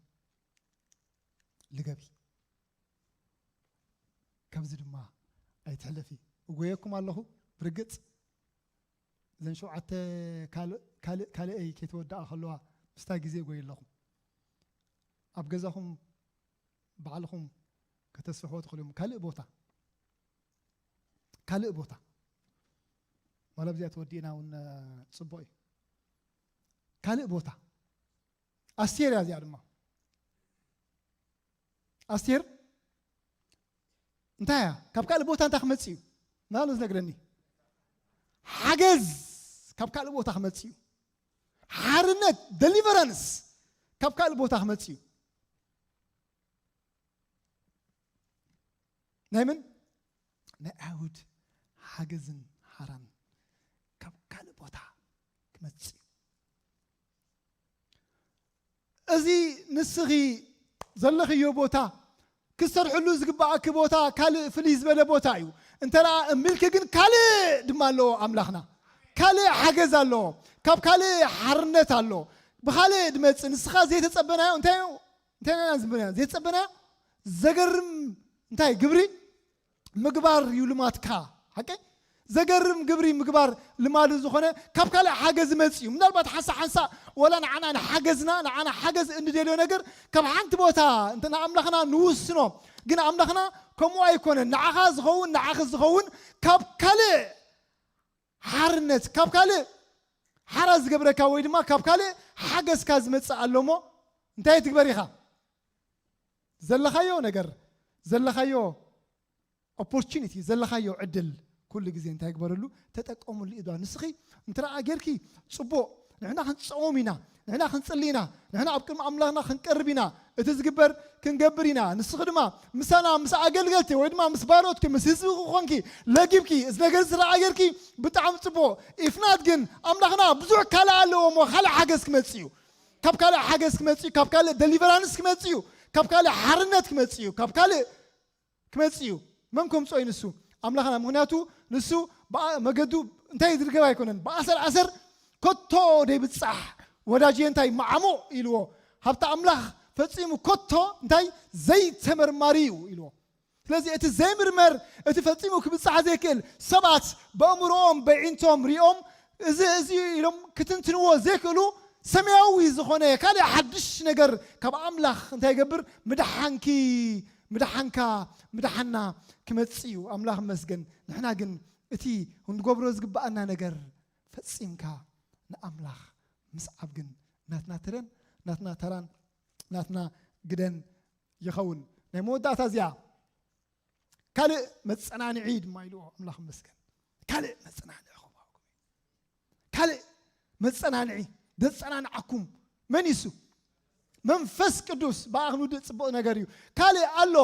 ልገቢ። ካብዚ ድማ ኣይትሕለፊ። እጎየኩም ኣለኹ። ብርግጽ እዘን ሸውዓተ ካልእ፣ ካልእ፣ ካልኣይ ከይተወድኣ ከለዋ ምስታ ግዜ ጎይ ኣለኹም። ኣብ ገዛኹም ባዕልኹም ከተስፍሕዎ ትኽእሉ እዮም። ካልእ ቦታ፣ ካልእ ቦታ። ዋላ ኣብዚኣ ተወዲእና እውን፣ እ፣ ጽቡቕ እዩ። ካልእ ቦታ። ኣስቴር እያ እዚኣ ድማ። ኣስቴር እንታይ እያ? ካብ ካልእ ቦታ እንታይ ክመጽእ እዩ? መን ኣሎ ዝነግረኒ? ሓገዝ ካብ ካልእ ቦታ ክመጽእ እዩ። ሓርነት፣ ደሊቨራንስ፣ ካብ ካልእ ቦታ ክመጽእ እዩ። ናይ መን? ናይ ኣይሁድ ሓገዝን ሓራን ካብ ካልእ ቦታ ክመጽእ እዩ። እዚ ንስኺ ዘለኽዮ ቦታ፣ ክትሰርሕሉ ዝግባኣኪ ቦታ ካልእ ፍልይ ዝበለ ቦታ እዩ። እንተ ደኣ እምልኪ ግን ካልእ ድማ ኣለዎ ኣምላኽና። ካልእ ሓገዝ ኣለዎ። ካብ ካልእ ሓርነት ኣሎ። ብኻልእ ድመጽእ ንስኻ ዘይተጸበናዮ እንታይ እዩ? እንታይ ኢና ዝብልና? ዘይተጸበናዮ ዘገርም እንታይ ግብሪ ምግባር እዩ ልማድካ። ሓቂ? ዘገርም ግብሪ ምግባር ልማዱ ዝኾነ ካብ ካልእ ሓገዝ መጽእ እዩ። ምናልባት ሓንሳእ ሓንሳእ ወላ ንዓና ንሓገዝና፣ ንዓና ሓገዝ እንደልዮ ነገር ካብ ሓንቲ ቦታ እንተ ንኣምላኽና ንውስኖ፣ ግን ኣምላኽና ከምኡ ኣይኮነን። ንዓኻ ዝኸውን፣ ንዓኺ ዝኸውን ካብ ካልእ ሓርነት፣ ካብ ካልእ ሓራ ዝገብረካ ወይ ድማ ካብ ካልእ ሓገዝካ ዝመጽእ ኣሎ እሞ እንታይ ትግበር ኢኻ? ዘለኻዮ ነገር፣ ዘለኻዮ ኦፖርቹኒቲ፣ ዘለኻዮ ዕድል ኩሉ ግዜ እንታይ ግበረሉ? ተጠቀሙሉ። ኢዳ ንስኺ እንተ ደኣ ጌርኪ ጽቡቕ፣ ንሕና ክንጸውም ኢና፣ ንሕና ክንጽሊ ኢና፣ ንሕና ኣብ ቅድሚ ኣምላኽና ክንቀርብ ኢና፣ እቲ ዝግበር ክንገብር ኢና። ንስኺ ድማ ምሳና፣ ምስ ኣገልገልቲ ወይ ድማ ምስ ባሮትኪ፣ ምስ ህዝቢ ክኾንኪ ለጊብኪ እዚ ነገር እዚ ደኣ ጌርኪ ብጣዕሚ ጽቡቕ። ኢፍናት ግን ኣምላኽና ብዙሕ ካልእ ኣለዎ እሞ ካልእ ሓገዝ ክመጽእ እዩ። ካብ ካልእ ሓገዝ ክመጽእ እዩ፣ ካብ ካልእ ደሊቨራንስ ክመጽእ እዩ፣ ካብ ካልእ ሓርነት ክመጽእ እዩ፣ ካብ ካልእ ክመጽእ እዩ። መን ከምጽኦ እዩ ንሱ? ኣምላኽና። ምኽንያቱ ንሱ ብኣ-፣ መገዱ እንታይ ዝርገብ ኣይኮነን። ብኣሰር ኣሰር ከቶ ደይብጻሕ ወዳጅ እንታይ መዓሙቕ ኢልዎ። ሃብቲ ኣምላኽ ፈጺሙ ከቶ እንታይ ዘይተመርማሪ እዩ ኢልዎ። ስለዚ እቲ ዘይምርመር፣ እቲ ፈጺሙ ክብጻሕ ዘይክእል፣ ሰባት በእምሮኦም በዒንቶም ሪኦም እዚ፣ እዚ ኢሎም ክትንትንዎ ዘይክእሉ ሰማያዊ ዝኾነ ካልእ ሓድሽ ነገር ካብ ኣምላኽ እንታይ ይገብር? ምድሓንኪ፣ ምድሓንካ፣ ምድሓና ክመጽእ እዩ። ኣምላኽ መስገን። ንሕና ግን እቲ ክንገብሮ ዝግብኣና ነገር ፈጺምካ ንኣምላኽ ምስዓብ ግን ናትና ተረን፣ ናትና ተራን፣ ናትና ግደን ይኸውን። ናይ መወዳእታ እዚኣ ካልእ መጸናንዒ ድማ ኢልዎ ኣምላኽ መስገን። ካልእ መጸናንዒ ክህበኩም። ካልእ መጸናንዒ ዘጸናንዓኩም መን እዩ እሱ? መንፈስ ቅዱስ። ብኣኽንዲ ጽቡቕ ነገር እዩ። ካልእ ኣሎ፣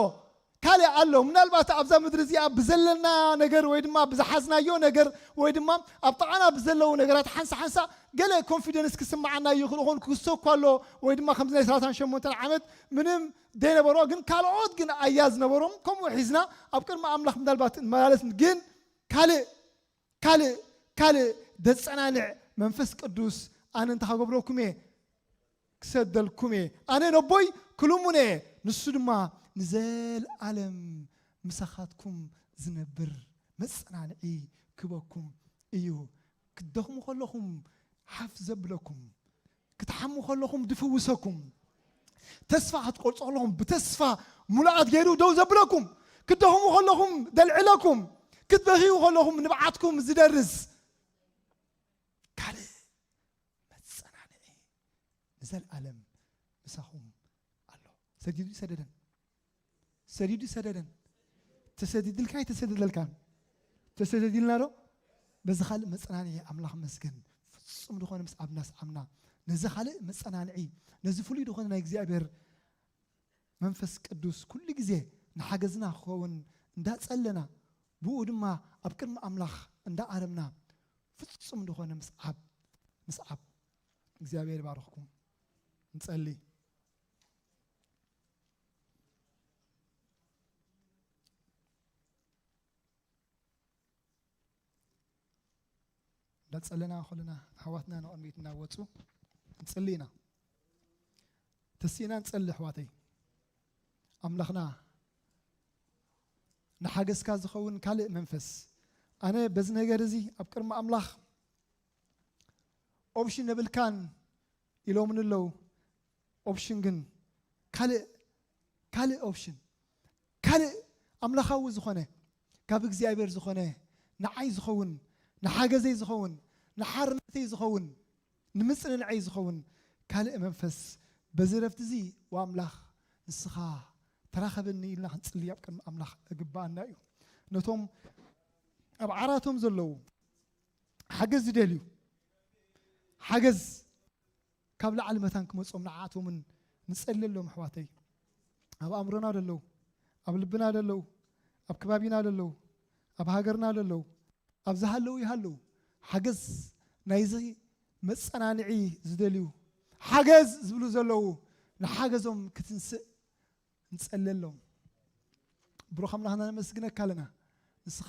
ካልእ ኣሎ። ምናልባት ኣብዛ ምድሪ እዚኣ ብዘለና ነገር ወይ ድማ ብዝሓዝናዮ ነገር ወይ ድማ ኣብ ጥቓና ብዘለዉ ነገራት ሓንሳ ሓንሳ ገለ ኮንፊደንስ ክስምዓና ይኽእል ይኾን፣ ክስቶ እኳ ኣሎ። ወይ ድማ ከምዚ ናይ ሰላሳን ሸሞንተን ዓመት ምንም ዘይነበሮ ግን ካልኦት ግን ኣያ ዝነበሮም ከምኡ ሒዝና ኣብ ቅድሚ ኣምላኽ ምናልባት ንመላለስ ግን ካልእ ካልእ ካልእ ዘጸናንዕ መንፈስ ቅዱስ ኣነ እንታይ ክገብረኩም እየ? ክሰደልኩም እየ። ኣነ ነቦይ ክልሙን እየ፣ ንሱ ድማ ንዘለኣለም ምሳኻትኩም ዝነብር መጸናንዒ ክበኩም እዩ። ክትደኽሙ ከለኹም ሓፍ ዘብለኩም፣ ክትሓሙ ከለኹም ድፍውሰኩም፣ ተስፋ ክትቆርጹ ከለኹም ብተስፋ ሙሉኣት ገይሩ ደው ዘብለኩም፣ ክትደኽሙ ከለኹም ደልዕለኩም፣ ክትበኽዩ ከለኹም ንብዓትኩም ዝደርስ ካልእ መጸናንዒ ንዘለኣለም ምሳኹም ኣሎ። ሰዲዱ ይሰደደን። ሰዲዱ ይሰደደን። ተሰዲድልካ ኣይተሰደደልካን? ተሰደድልና ዶ? በዚ ካልእ መጸናንዒ ኣምላኽ መስገን። ፍጹም ዝኾነ ምስ ኣብና ሰዓምና። ነዚ ካልእ መጸናንዒ፣ ነዚ ፍሉይ ዝኾነ ናይ እግዚኣብሔር መንፈስ ቅዱስ ኩሉ ግዜ ንሓገዝና ክኸውን እንዳጸለና፣ ብኡ ድማ ኣብ ቅድሚ ኣምላኽ እንዳኣረምና ፍጹም ዝኾነ ምስዓብ፣ ምስዓብ። እግዚኣብሔር ይባርኽኩም። ንጸሊ። እንዳጸለና ከለና ኣሕዋትና ንቕድሚት እናወጹ ንጽሊ ኢና። ተሲእና ንጸሊ ኣሕዋተይ። ኣምላኽና ንሓገዝካ ዝኸውን ካልእ መንፈስ፣ ኣነ በዚ ነገር እዚ ኣብ ቅድሚ ኣምላኽ ኦፕሽን የብልካን ኢሎምኒ ኣለዉ። ኦፕሽን ግን ካልእ፣ ካልእ ኦፕሽን፣ ካልእ ኣምላኻዊ ዝኾነ፣ ካብ እግዚኣብሔር ዝኾነ፣ ንዓይ ዝኸውን፣ ንሓገዘይ ዝኸውን፣ ንሓርነተይ ዝኸውን፣ ንምጽንንዐይ ዝኸውን ካልእ መንፈስ በዚ ረፍቲ እዚ ወኣምላኽ ንስኻ ተራኸበኒ ኢልና ክንጽሊ ኣብ ቅድሚ ኣምላኽ እግብኣና እዩ። ነቶም ኣብ ዓራቶም ዘለዉ ሓገዝ ዝደልዩ፣ ሓገዝ ካብ ላዕሊ መታን ክመጾም ንዓኣቶምን ንጸልየሎም ኣሕዋተይ። ኣብ ኣእምሮና ደለዉ፣ ኣብ ልብና ደለዉ፣ ኣብ ከባቢና ደለዉ፣ ኣብ ሃገርና ደለዉ፣ ኣብ ዝሃለዉ ይሃለዉ። ሓገዝ ናይዚ መጸናንዒ ዝደልዩ፣ ሓገዝ ዝብሉ ዘለዉ፣ ንሓገዞም ክትንስእ ንጸልየሎም። ብሩኽ ኣምላኽና ነመስግነካ ኣለና። ንስኻ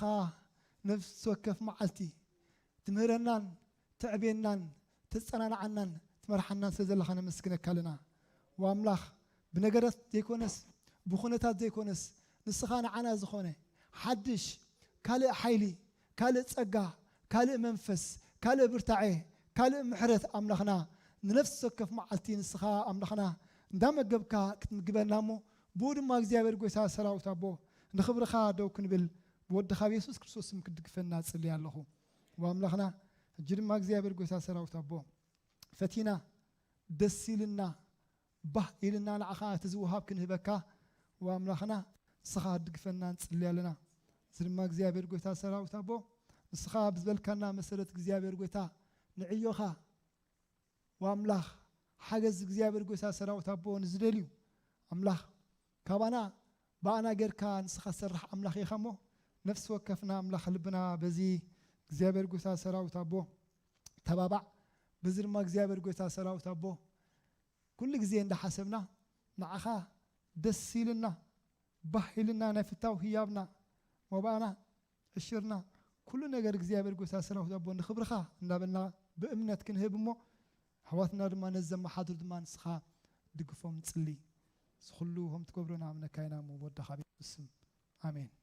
ነፍሲ ወከፍ መዓልቲ ትምህረናን ተዕብየናን ተጸናንዓናን ትመርሓናን ስለ ዘለኻ ነመስግነካ ኣለና። ወኣምላኽ ብነገራት ዘይኮነስ ብኹነታት ዘይኮነስ ንስኻ ንዓና ዝኾነ ሓድሽ ካልእ ሓይሊ፣ ካልእ ጸጋ፣ ካልእ መንፈስ፣ ካልእ ብርታዐ፣ ካልእ ምሕረት ኣምላኽና ንነፍሲ ወከፍ መዓልቲ ንስኻ ኣምላኽና እንዳመገብካ ክትምግበና እሞ ብኡ ድማ እግዚኣብሔር ጎይታ ሰራዊት ኣቦ ንኽብርኻ ደው ክንብል ብወድኻ ብየሱስ ክርስቶስ ስም ክትድግፈና እጽሊ ኣለኹ። ወኣምላኽና እጂ ድማ እግዚኣብሔር ጎይታ ሰራዊት ኣቦ ፈቲና ደስ ኢልና ባህ ኢልና ንዓኻ እቲ ዝወሃብ ክንህበካ ወኣምላኽና ንስኻ ድግፈና ንጽሊ ኣለና። እዚ ድማ እግዚኣብሔር ጎይታ ሰራዊት ኣቦ ንስኻ ብዝበልካና መሰረት እግዚኣብሔር ጎይታ ንዕዮኻ ወኣምላኽ ሓገዝ እግዚኣብሔር ጎይታ ሰራዊት ኣቦ ንዝደልዩ ኣምላኽ ካባና ብኣና ጌርካ ንስኻ ሰርሕ ኣምላኽ ኢኻ እሞ ነፍሲ ወከፍና ኣምላኽ ልብና በዚ እግዚኣብሔር ጎይታ ሰራዊት ኣቦ ተባባዕ። በዚ ድማ እግዚኣብሔር ጎይታ ሰራዊት ኣቦ ኩሉ ግዜ እንዳሓሰብና ንዓኻ ደስ ኢልና ባህ ኢልና ናይ ፍታው ህያብና መባእና ዕሽርና ኩሉ ነገር እግዚኣብሔር ጎይታ ሰራዊት ኣቦ ንኽብርኻ እንዳበልና ብእምነት ክንህብ እሞ ኣሕዋትና ድማ ነዚ ዘመሓድሩ ድማ ንስኻ ድግፎም ንጽሊ። እዚ ኩሉ ከም ትገብሮ ንኣምነካ ኢና እሞ ብወዳኻ ቤት ስም ኣሜን።